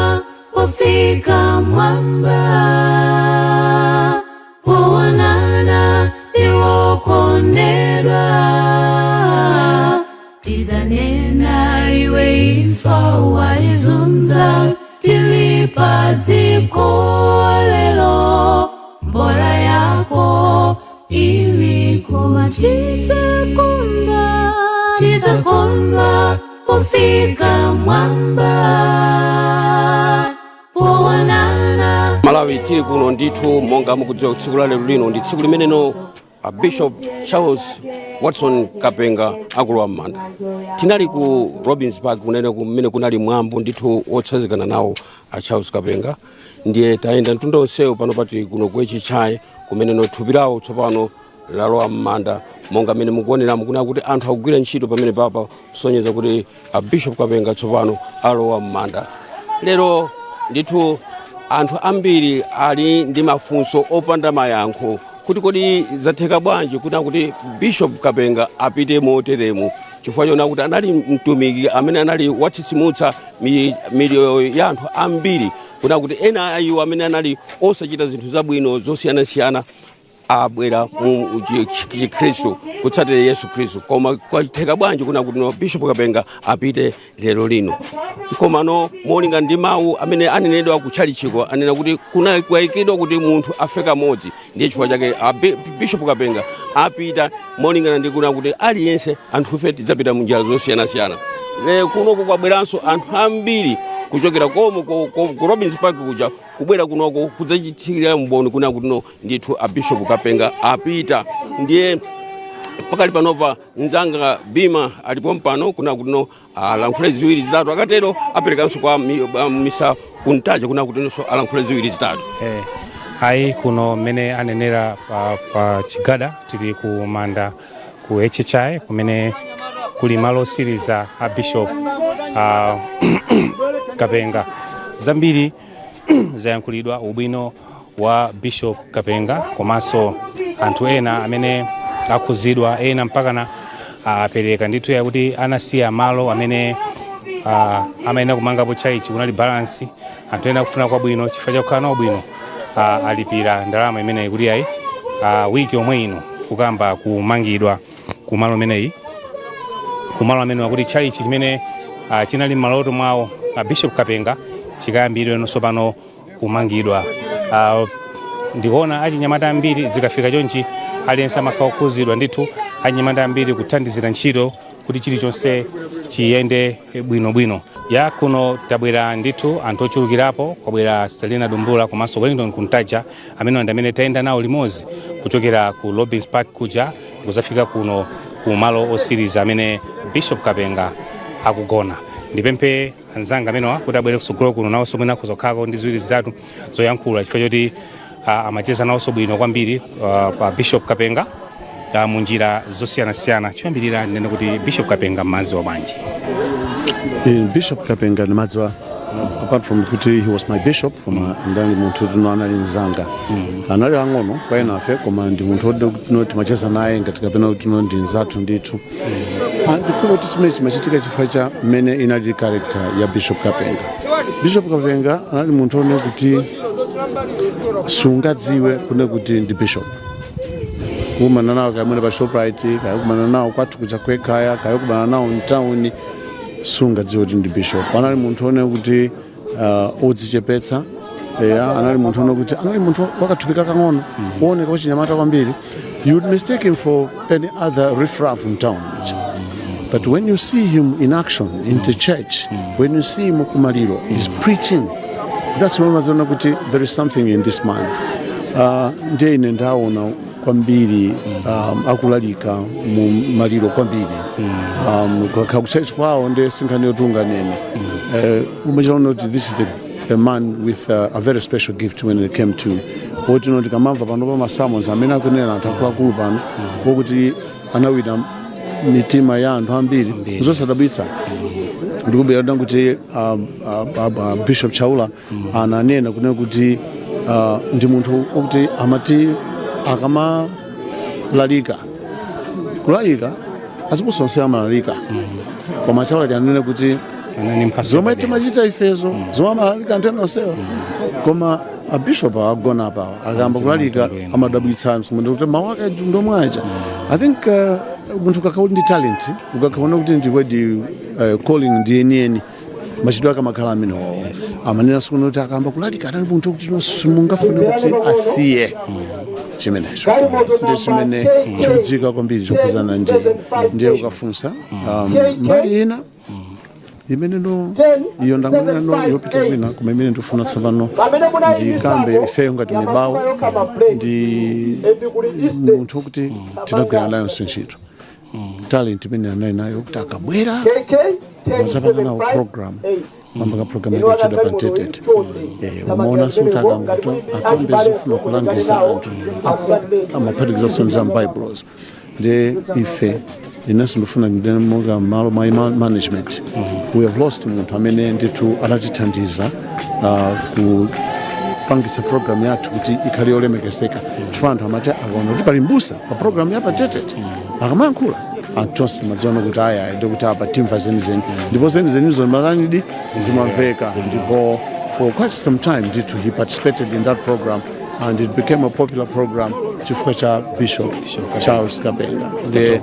pofika mwamba, poonana ndi wokondedwa. Tidzanena, iwe imfa walizunza tili pa dziko lero, mbola yako ili. Koma tidzakondwa, tidzakondwa pofika mwamba, poonana. Malawi, tili kuno ndithu. Monga mukudziwa, tsiku la lero lino ndi tsiku limeneno a Bishop Charles Watson Kapenga akulowa m'manda. Tinali ku Robins Park kunene, kumene kunali mwambo ndithu wotsanzikana nawo a Charles Kapenga. Ndiye tayenda mtunda onsewu, pano pati kuno ku HHI, kumene thupi lawo tsopano lalowa m'manda. Monga mmene mukuoneramu, kuna kuti anthu akugwira ntchito pamene papa kusonyeza kuti a Bishop Kapenga tsopano alowa m'manda lero. Ndithu anthu ambiri ali ndi mafunso opanda mayankho kuti kodi zatheka bwanji kuti Bishop Kapenga apite moteremu, chifukwa chona kuti anali mtumiki amene anali watsitsimutsa miyoyo ya anthu ambiri, kuna kuti ena a iwo amene anali osachita zinthu zabwino zosiyanasiyana abwera mu Chikhristu kutsatira Yesu Khristu. Koma kwatheka bwanji kuna kuti no Bishop Kapenga apite lero lino? Komano molinga ndi mawu amene anenedwa kutchalichiko, anena kuti kuna kwayikidwa kuti munthu afe kamodzi. Ndiye chifukwa chake a Bishop Kapenga apita molingana ndi kuna kuti aliyense anthufe tidzapita munjira zosiyanasiyana. Le kunoko kwabweranso anthu ambiri kuchokera komo ku Robins Park kuja, kubwera kunoko kudzachitira mboni kuna kuti no ndithu a Bishop Kapenga apita. Ndiye pakali panopa mzanga Bima alipo mpano kuna kuti no alankhule ziwiri zitatu. Akatero aperekanso kwa Mr Kuntaja kuna kuti nso alankhule ziwiri zitatu. Ayi, kuno mmene anenera pa Chigada, tili ku manda ku HHI kumene kuli malo osiriza a Bishop Kapenga. Zambiri zayankhulidwa, ubwino wa Bishop Kapenga, komanso anthu ena amene akhuzidwa, ena mpakana apereka ndithu yakuti anasiya malo amene amayenera kumangapo church, kunali balance. Anthu ena akufuna kwabwino, chifukwa chakukhala nawo bwino, alipira ndalama imeneyi kuti ayi, wiki yomwe ino kukamba kumangidwa kumalo ameneyi, kumalo amene wakuti church chimene chinali m'maloto mwawo a Bishop Kapenga chikayambidwe nonso pano kumangidwa. Ndikuona achinyamata ambiri. Zikafika chonchi aliyense amakhala okhuzidwa ndithu. Achinyamata ambiri kuthandizira ntchito kuti chilichonse chiyende bwinobwino. Ya, kuno tabwera ndithu anthu ochulukirapo. Kwabwera Selina Dumbula komanso Wellington Kuntaja, amene ndi amene tayenda nawo limodzi kuchokera ku Robins Park kuja kuzafika kuno ku malo osiriza amene Bishop Kapenga akugona. Ndipemphe anzanga amenewa kuti abwere kusogolo kuno, nawonso mwina akhoza kukhalako ndi ziwiri zitatu zoyankhula, chifukwa choti amacheza nawonso bwino kwambiri pa Bishop Kapenga mu njira zosiyanasiyana. Choyambirira ndinene kuti Bishop Kapenga mmadziwa bwanji? Bishop Kapenga ndimadziwa, apart from kuti he was my bishop, koma ndali munthu tuno anali mzanga. Anali ang'ono kwa enafe, koma ndi munthu woti tuno timacheza naye ngati kapena kuti tuno ndi nzathu ndithu. Ndikhupa kuti chimene chimachitika chifukwa cha mmene inali character ya Bishop Kapenga. Bishop Kapenga anali munthu one kuti sungadziwe kune kuti ndi bishop. Kukumana nawo kaya pa Shoprite, kaya kumana nawo kwathu kuja kwekhaya, kaya kumana nawo mtawuni, sungadziwe kuti ndi bishop. Anali munthu one kuti odzichepetsa. Eya, anali munthu one kuti anali munthu wakathupika kang'ono, wooneka wachinyamata kwambiri. You would mistake him for any other riffraff in town, but when you see him in action in the church, when you see him kumaliro, he's preaching, that's when umaziona kuti there is something in this man. Ndiye ine ndaona kwambiri akulalika mu maliro kwambiri, ku church kwawo, ndiye sinkhani yoti unganene. Umachiona kuti this is a man with a very special gift when it came to Woti no tikamamva pano pa masermons amene akunena anthu akuluakulu pano wokuti anawina mitima ya anthu ambiri, zosadabwitsa. Ndikubwera kuti Bishop Chaula ananena kunena kuti ndi munthu wokuti amati akamalalika, kulalika azibusa onse amalalika, koma Chaula chanena kuti zomwe timachita ifezo, zomwe amalalika anthu ena onsewa, koma abishop agona apawa akamba kulalika amadabwitsa kuti mawu ake ndomwe aja. I think munthu ukakhala uli ndi talent, ukakhaona kuti ndiwedi calling ndi enieni, machitidwe ake amakhala amenewo. Amanenanso kuno kuti akamba kulalika anali munthu kuti no simungafune kuti asiye chimenecho. Ndi chimene chikudziwika kwambiri chokhuzana ndi ndiye ukafunsa mbali ina imene no iyo ndangonena no yopita kwina, koma imene ndifuna tsopano ndikambe, ifeyo ngati Mibawa ndi munthu wokuti tinagwira nayonso ntchito, talent imene anali nayo kuti akabwera mazapanga nawo program, mamba ka program yake pa Mtetete, umaonanso kuti akambuto akambe zofuna kulangiza anthu, amaphatikizanso ndi za m'Baibulozo. Ndi ife inenso ndifuna ndinene monga malo mwa management, we have lost munthu amene ndithu anatithandiza kupangitsa program yathu kuti ikhale yolemekezeka, chifukwa anthu amati akaona kuti pali mbusa pa program ya Patetete, akamayankhula anthu tonse timadziona kuti aya, ndikuti apa timva zenizeni, ndipo zenizenizo matanidi zimamveka. Ndipo for quite some time ndithu he participated in that program and it became a popular program chifukwa cha Bishop Charles Kapenga. Ndi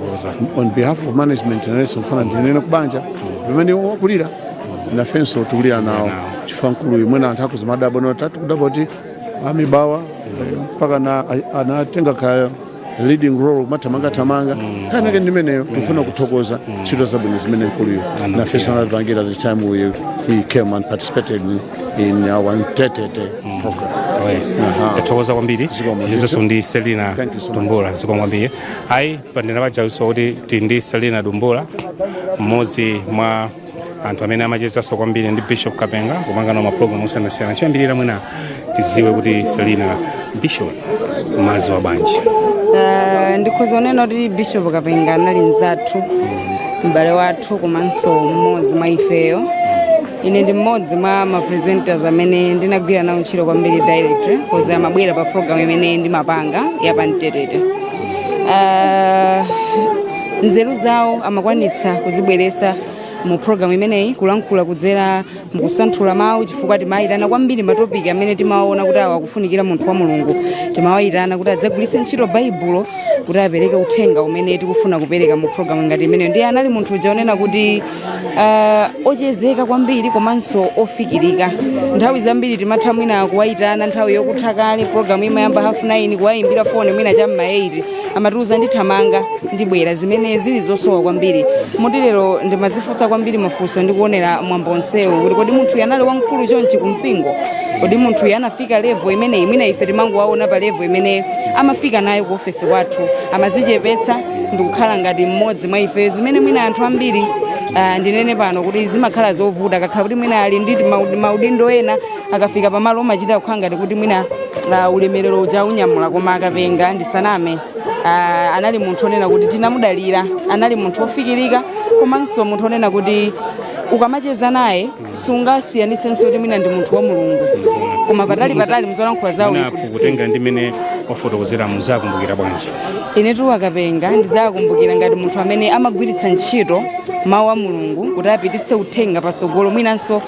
on behalf of management, nanenso mfuna ndinene kubanja pamene wakulira, nafenso tikulira nawo, chifukwa mkuluyu mwina anthu akuzimadabwa notati kudabwa kuti amibawa mpaka na anatenga ka leading role kumathamangathamanga kanake ndimeneyo. Tifuna kuthokoza ntchito zabwino zimene mkuluyu nafenso anatipangira the time he came and participated in our Mtetete program. Yes. Tathokoza kwambiri. Tichezenso ndi Selina Dumbula. Zikomo kwambiri. Ayi, pandena pajawiso kuti tili ndi Selina Dumbula, mmodzi mwa anthu amene amachezanso kwambiri ndi Bishop Kapenga, kupanga nawo mapulogalamu osiyanasiyana. Choyambirira mwina tiziwe kuti Selina, Bishop mazi wa bwanji? Ndikhoza kunena kuti Bishop Kapenga anali mzathu, m'bale wathu, komanso mmodzi mwa ifeyo. Ine ndi mmodzi mwa ma presenters amene ndinagwira nawo ntchito kwambiri directly, cause amabwera pa program imene ndimapanga ya Pamtetete. Nzeru zawo amakwanitsa kuzibweresa mu program imeneyi, kulankhula kudzera mukusanthula mawu, chifukwa timayitana kwambiri matopiki amene timawaona kuti awa akufunikira munthu wa Mulungu. Timawayitana kuti adzagwiritse ntchito Baibulo kuti apereke uthenga umene tikufuna kupereka mu program ngati imeneyo. Ndiye anali munthu uja onena kuti ochezeka kwambiri komanso ofikirika. Nthawi zambiri timatha mwina kuwayitana nthawi yokutha kale, program imayamba 9:30, kuwayimbira foni mwina cham'ma 8, amatiuza ndithamanga ndibwera, zimene zili zosowa kwambiri. Moti lero ndimazifunsa kwambiri mafunso ndikuonera mwambo onsewu kuti kodi munthu anali wamkulu chonchi kumpingo? Kodi munthu anafika level imeneyi? Mwina ife timangowaona pa level imene amafika nayo ku ofesi kwathu. Amazichepetsa ndikukhala ngati mmodzi mwa ife, zimene mwina anthu ambiri, ndinene pano kuti zimakhala zovuta, akakhala kuti mwina ali ndi maudindo ena, akafika pamalo umachita kukhala ngati kuti mwina ulemerero uja unyamula. Koma Akapenga, ndisaname, anali munthu onena kuti tinamudalira, anali munthu ofikirika komanso munthu onena kuti ukamacheza naye sungasiyanitsenso kuti mwina ndi munthu wa Mulungu, koma patali patali muzolankhula zawo Mwina kuti si. Kutenga ndi mmene wafotokozera, muzakumbukira bwanji? Inetu Akapenga ndizakumbukira ngati munthu amene amagwiritsa ntchito mawu a Mulungu kuti apititse uthenga pasogolo, mwinanso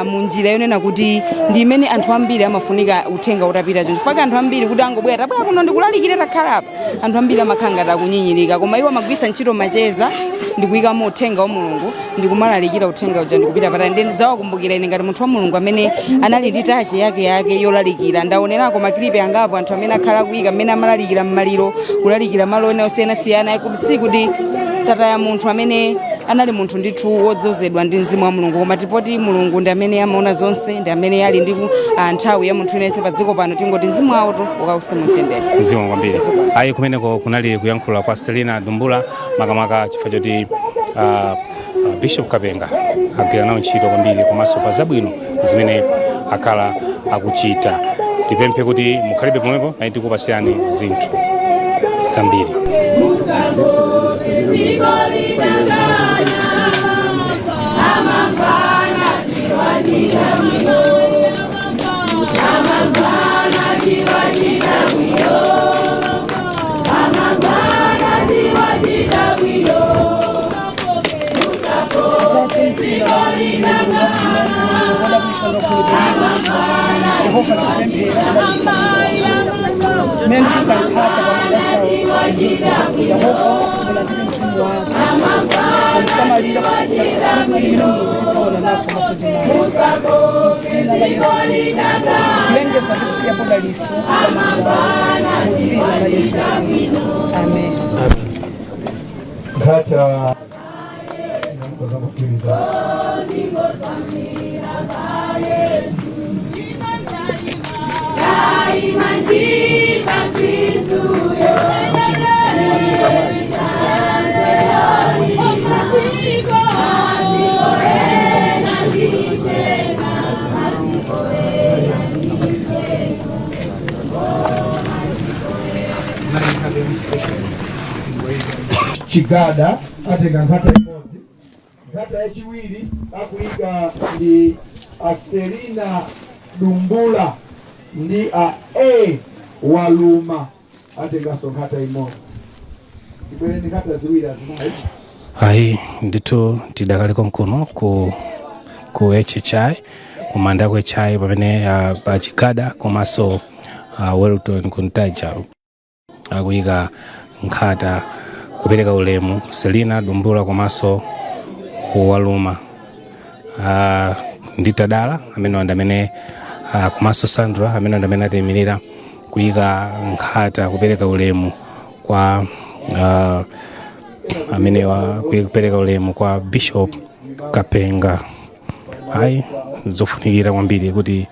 mu njira yonena kuti ndi imene anthu ambiri amafunika uthenga utapita cho, chifukwa anthu ambiri kuti angobwera, tabwera kuno ndikulalikire, takhala apa, anthu ambiri amakhala ngati akunyinyirika. Koma iwo amagwiritsa ntchito macheza ndikuyikamo uthenga wa Mulungu, ndikumalalikira uthenga uja ndikupita patali. Ndiye ndidzawakumbukira ine ngati munthu wa Mulungu amene anali ndi touch yake yake yolalikira. Ndaonerako makilipi angapo anthu amene akhala akuyika mmene amalalikira mmaliro, kulalikira malo ena osiyanasiyana, kuti sikuti tataya munthu amene anali munthu ndithu wodzozedwa ndi mzimu wa Mulungu. Koma tipoti Mulungu ndi amene amaona zonse, ndi amene ali ndi nthawi ya munthu yense pa dziko pano. Tingoti mzimu wawotu ukause mumtendere. Zikomo kwambiri. Ayi, kumeneko kunali kuyankhula kwa Selina Dumbula, makamaka chifukwa choti Bishop Kapenga agwira nawo ntchito kwambiri komanso pa zabwino zimene akhala akuchita. Tipemphe kuti mukhalibe pomwepo pamene tikupasirani zinthu zambiri. Atate mdzina la Yesu wodabwitsa Yehova, tikupemphera kudalitsa mmene ndikukankhata pamunda chawo. Yehova, mulandire mzimu wake pomsamalira kufikira tsiku limene Mulungu tidzaona naso maso ndi maso, mu dzina la Yesu Khristu. Kulengeza ndi kusiyapo dalitso pamanda, mu dzina la Yesu Khristu, amen. Nkhata zakupitiriza. Chigada atenga nkhata imodzi. Nkhata yachiwiri akuyika ndi a Selina Dumbula ndi a A Waluma, atenganso nkhata imodzi. Ibwere ndi nkhata ziwiri, azimayi. Ayi ndithu, tidakali konkuno ku HHI, kumanda ku HI, pamene pa Chigada komanso Wellington Kuntaja akuyika nkhata kupereka ulemu, Selina Dumbula komanso Waluma ndi Tadala amene ndi amene komanso Sandra amene ndi amene atiyimirira kuyika nkhata kupereka ulemu kwa amenewa, kupereka ulemu kwa Bishop Kapenga. Ayi, zofunikira kwambiri kuti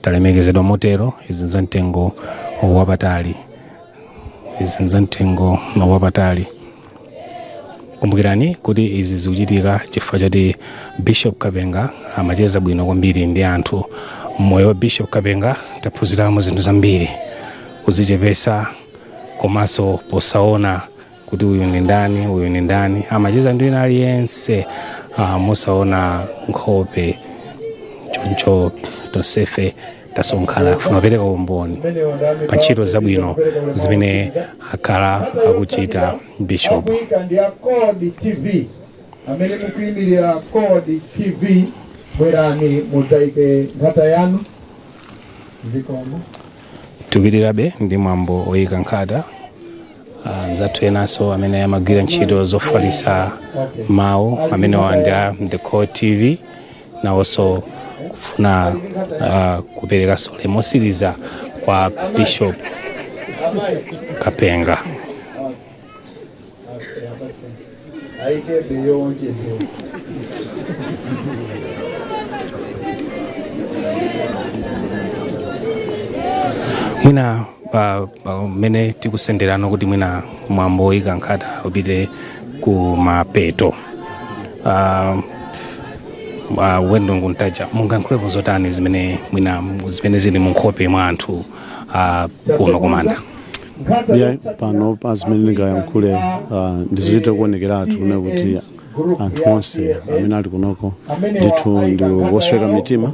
talemekezedwa motero. Izi za mtengo wapatali, izi za mtengo wapatali. Kumbukirani kuti izi zikuchitika chifukwa choti Bishop Kapenga amacheza bwino kwambiri ndi anthu. Moyo wa Bishop Kapenga taphunziramo zinthu zambiri, kuzichepesa komanso posaona kuti uyu ndi ndani, uyu ndi ndani, amacheza ndi wina aliyense musaona nkhope. Choncho tonsefe tasonkhana kufuna kupereka umboni pa ntchito zabwino zimene akhala akuchita Bishop. Akuyika ndi a Code TV. Amene mukuyimirira Code TV, bwerani mudzayike nkhata yanu. Zikomo. Tikupitirabe ndi mwambo oyika nkhata. Anzathu enanso amene amagwira ntchito zofalitsa mawu amene ndi a The Core TV nawonso kufuna kuperekanso ulemu otsiriza kwa Bishop Kapenga. Ayikebe yowonjezera. Mwina mmene tikusenderano kuti mwina mwambo woyika nkhata upite ku mapeto, Wendo Nguntaja, mungayankhulepo zotani zimene mwina zimene zili mu nkhope mwa anthu kuno kumanda? Yeah, pano pa zimene ndingayankhule ndizochita kuonekeratu kunena kuti anthu onse amene ali kunoko ndithu ndi wosweka mitima,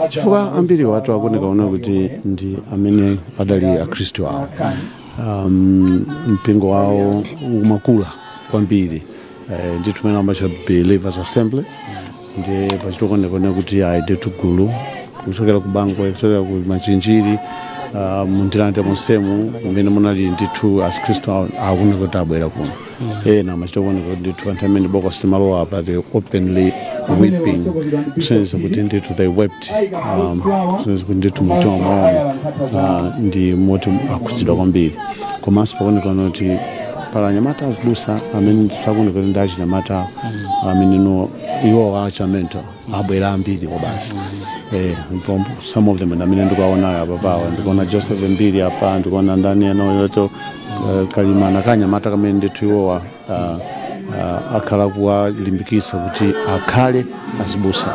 chifukwa ambiri watu akuoneka kuona kuti ndi amene adali akhristu awo. Mpingo wawo umakula kwambiri, ndithu umene amatcha Believers Assembly, ndi pachitokonekone kuti ayi ndithu gulu kuchokera ku Bangwe, kuchokera ku Machinjiri, mu Ndirande monsemu mmene munali ndithu akhristu akuoneka kuti abwera kuno. Ena amachita kuoneka kuti ndithu anthu amene bokosi limalowa apa, they openly weeping, kusonyeza kuti ndithu they wept, kusonyeza kuti ndithu mtima mwawo ndi moti akhudzidwa kwambiri. Komanso pakuoneka kuti pala anyamata azibusa amene ndithu akuoneka kuti ndi achinyamata amene no iwo achamento abwera ambiri kwabasi. Ndipo some of them ndi amene ndikuwaonayo apa pawa. Ndikuona Joseph Mbiri apa, ndikuona ndani anoyoto Kalimana kanyamata kamene ndithu iwowa akhala kuwalimbikitsa kuti akhale azibusa.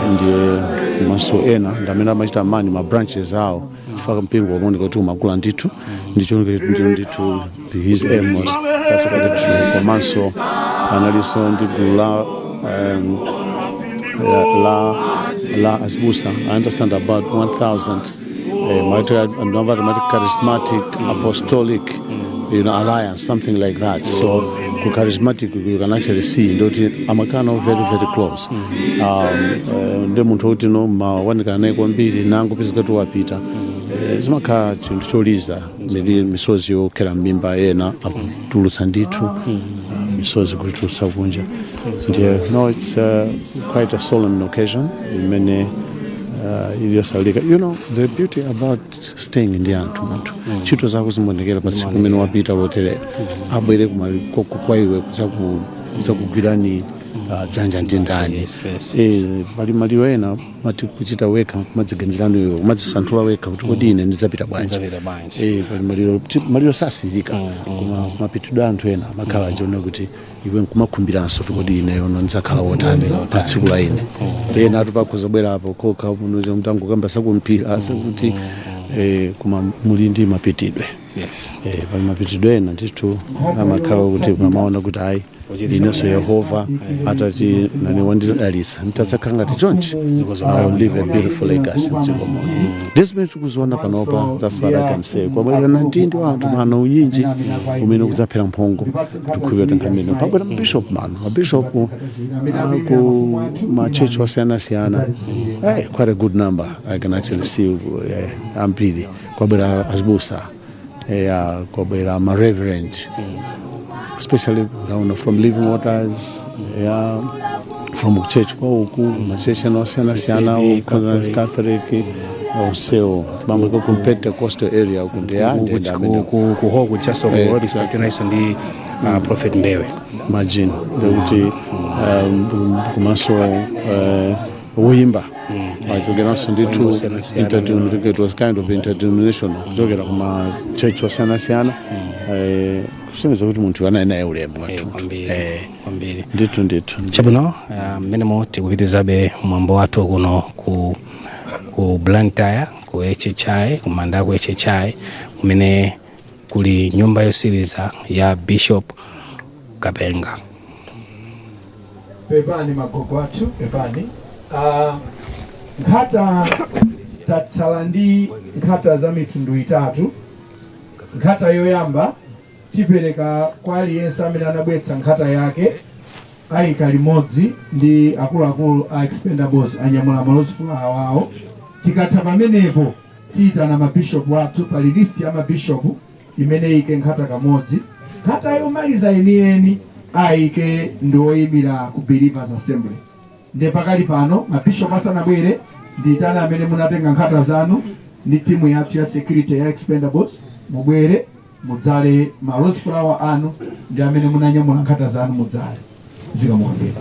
Ndiye Komanso ena ndi amene amachita man ma branches awo, chifukwa mpingo umaoneka kuti umakula ndithu, ndichoneka ndithu his aim was, that's quite true. Komanso analinso ndi gulu la azibusa, I understand about 1000, mati charismatic apostolic alliance, something like that. So ku charismatic you can actually see ndoti amakhala very, very close. Ndi munthu wokuti no mawanikana naye kwambiri, nangopezeka kuti wapita. Zimakhala chinthu choliza misozi yokhera m'mimba, ena akutulutsa ndithu misozi kutulutsa kunja. Ndiye no, it's quite a solemn occasion imene iliyosalika. The beauty about staying ndi anthu, munthu ntchito zako zimaonekera pa tsiku limene wapita loterera, abwere kumalikoko kwa iwe kudzakugwirani dzanja ndi ndani? Pali maliro ena mati kuchita wekha, kumadziganizirani iwe, kumadzisanthula wekha kuti kodi ine ndidzapita bwanji? Ndidzapita bwanji? Pali maliro maliro sasirika, koma mapitidwe a anthu ena amakhala achiona kuti iwe nkumakhumbiranso kuti kodi ine yono ndidzakhala wotani pa tsiku la ine. Ena atu pakhoza bwera apo kokha muno mtangokamba sakumpira sakuti koma muli ndi mapitidwe. Pali mapitidwe ena ndithu amakhala kuti mamaona kuti ayi, inenso Yehova atati nane wandidalitsa, nditadzakhala ngati chonchi, I will leave a beautiful legacy mdziko muno. Ndi zimene tikuziona panopa. That's what I can say. Kwabwera nantindi wa anthu mano, unyinji umene kudzaphera mphongo. Tikhulupirira kuti nkhani pabwera mabishop mano, mabishop ku machechi osiyanasiyana, hey, quite a good number I can actually see, ambiri. Kwabwera azibusa, kwabwera ma reverend, especially from Living Waters, yeah, from church kwa uku machechi osiyanasiyana. CCB, Catholic, Catholic onsewo bamwe ku Pentecostal area uku ndi amene kuho kuchaso ku Robins Patinaiso ndi Prophet Mbewe. Imagine, ndikuti komanso woyimba achokeranso ndithu Osiyanasiyana. It was kind of interdenominational, kuchokera kuma church osiyanasiyana, kusonyeza kuti munthu anali naye ulemu wathunthu. Kwambiri. Kwambiri. Ndithu, ndithu. Chabwino, mmenemo tikupitizabe mwambo wathu kuno ku Blantyre, ku HHI, kumanda ku HHI, kumene kuli nyumba yosiriza ya Bishop Kapenga. Pepani magogo athu, pepani. Nkhata, tatsala ndi nkhata za mitundu itatu. Nkhata yoyamba tipereka kwa aliyense amene anabweretsa nkhata yake, ayika limodzi ndi akuluakulu a Expendables anyamula ma rose flower awo. Tikatha pamenepo tiyitana mabishopu athu, pali list ya mabishopu imene iyike nkhata kamodzi. Nkhata yomaliza yeniyeni ayike ndi oyimira ku Believers Assembly. Nde pakali pano mabishopu asanabwere, ndiyitana amene munatenga nkhata zanu ndi timu yathu ya security ya Expendables, mubwere mudzale ma rose flower anu, ndi amene munanyamula nkhata zanu mudzale. Zikomo kwambiri.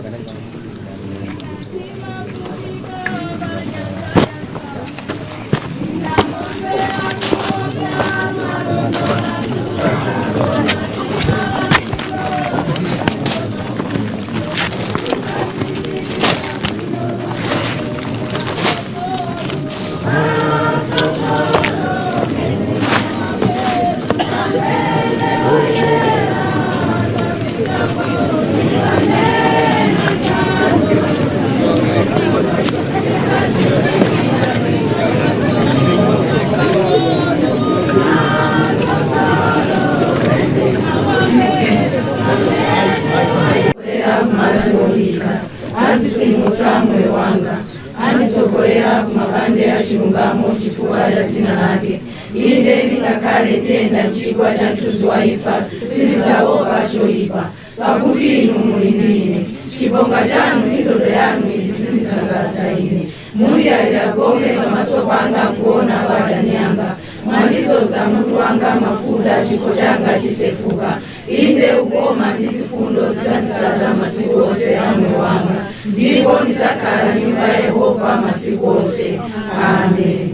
Kumaziolika anditsisimutsa moyo wanga, anditsogolera kumabande a chilungamo chifukwa cha dzina lake. Inde ndingakhale ndiyenda mchigwa cha mthunzi wa imfa, sindidzaopa choyipa, pakuti inu muli ndi ine. Chibonga chanu ndi ndodo yanu izi zindisangalatsa ine. Mundiyalira gome pamaso panga nkuona kwa adani anga. Mwandidzoza mutu wanga mafuta, chikho changa chisefuka. Inde ukoma ndi zifundo zidzanditsata masiku onse a moyo wanga, ndipo ndidzakhala nyumba ya Yehova masiku onse. Amen.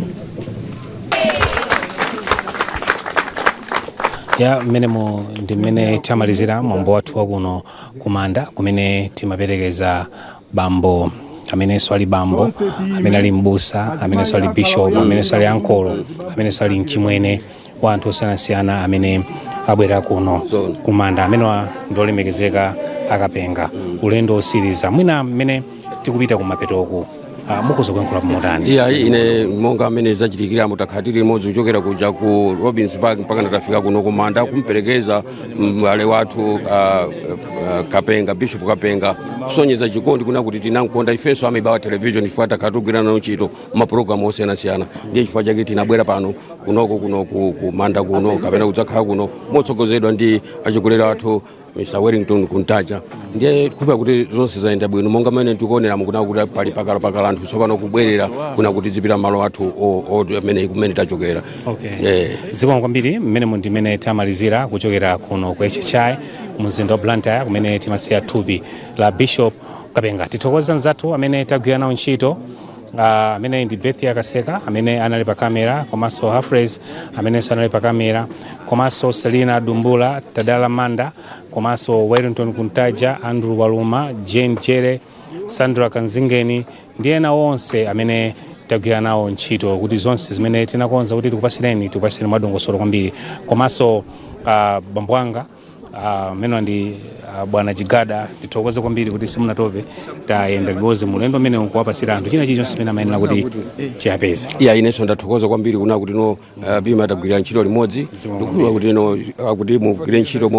Ya, mmenemo ndi mmene tamalizira mwambo wathu wakuno kumanda kumene timaperekeza bambo Amenenso ali bambo, amene ali mbusa, amenenso ali bishop, amenenso ali ankolo, amenenso ali mchimwene wa anthu osiyanasiyana amene abwera kuno kumanda. Amenewa ndi olemekezeka Akapenga, ulendo osiriza. Mwina mmene tikupita kumapetoku, mukhoza kuyankhula motani? Iya, ine monga amene zachitikiramo, takhala tili limodzi kuchokera kuja ku Robins Park mpaka natafika kuno kumanda kumperekeza m'bale wathu Kapenga, Bishop Kapenga, kusonyeza chikondi kuna kuti tinamkonda ifenso a Mibawa Television, chifukwa takhala tikugwira nawo ntchito mapulogalamu osiyanasiyana. Ndiye chifukwa chake tinabwera pano kunoko kuno kumanda kuno kapena kudzakhala kuno motsogozedwa ndi achikulire athu Mr Wellington Kuntaja. Ndiye kupeza kuti zonse zayenda bwino monga mmene tikuonera mukuna kuti pali pakalapakala anthu tsopano kubwerera kuna kuti zipita malo athu amene kumene tachokera. Okay. Zikomo kwambiri. Mmene ndimene tamalizira kuchokera kuno ku HHI mumzinda wa Blantyre, kumene timasiya thupi la Bishop Kapenga. Tithokoza nzathu amene tagwira nawo ntchito, amene ndi Bethia Kaseka amene anali pa kamera, komanso Hafres amenenso anali pa kamera, komanso Selina Dumbula, Tadala Manda, komanso Wellington Kuntaja, Andrew Waluma, Jane Jere, Sandra Kanzingeni ndi ena onse amene tagwira nawo ntchito kuti zonse zimene tinakonza kuti tikupasireni, tikupasireni mwadongosolo kwambiri. Komanso bambo anga amene ndi bwana Chigada, tithokoze kwambiri kuti simunatope, tayenda limodzi mulendo umene nkuwapasira anthu china chilichonse chimene amayenera kuti chiyapeze. Iya, inenso ndathokoza kwambiri kuna kuti no bima tagwirira ntchito limodzi. Ndikukhulupirira kuti no kuti mugwire ntchito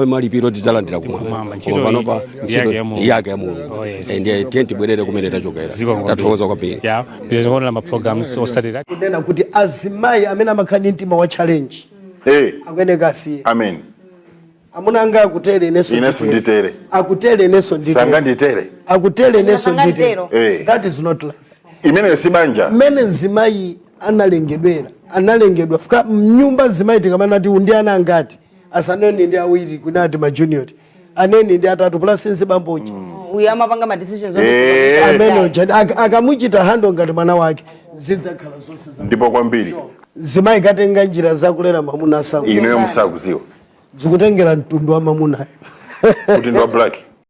malipiro tidzalandira kumwamba. Kumwamba. Ntchito Koma panopa iyi ndi yake ya Mulungu. Yake ya Mulungu. Oh, yes. Ndiye tiye tibwerere kumene tachokera. Zikomo kwambiri. Tathokoza kwambiri. Ya, tizikuonera ma programs osatira. Kunena kuti azimayi amene amakhala ndi mtima wa challenge akuyeneka asiye. Amen. Amuna anga akutere, inenso Inenso nditere. Akutere, inenso nditere. Sanga nditere. Akutere, inenso nditere. That is not life. Imeneyo si banja. Mmene mzimayi analengedwera, analengedwa fika mnyumba. Mzimayi tikamanati ndi ana angati, asaneni ndi awiri, kunati ma junior, aneni ndi atatu plus nzibamboji. Uyu amapanga ma decisions. Amene uja akamuchita handle ngati mwana wake, zidzakhala zonse Ndipo kwambiri. Zimayi katenga njira zakulera mamuna asaku Ineyo musakuziwa zikutengera mtundu wa mamunayo. Kuti ndi wa black.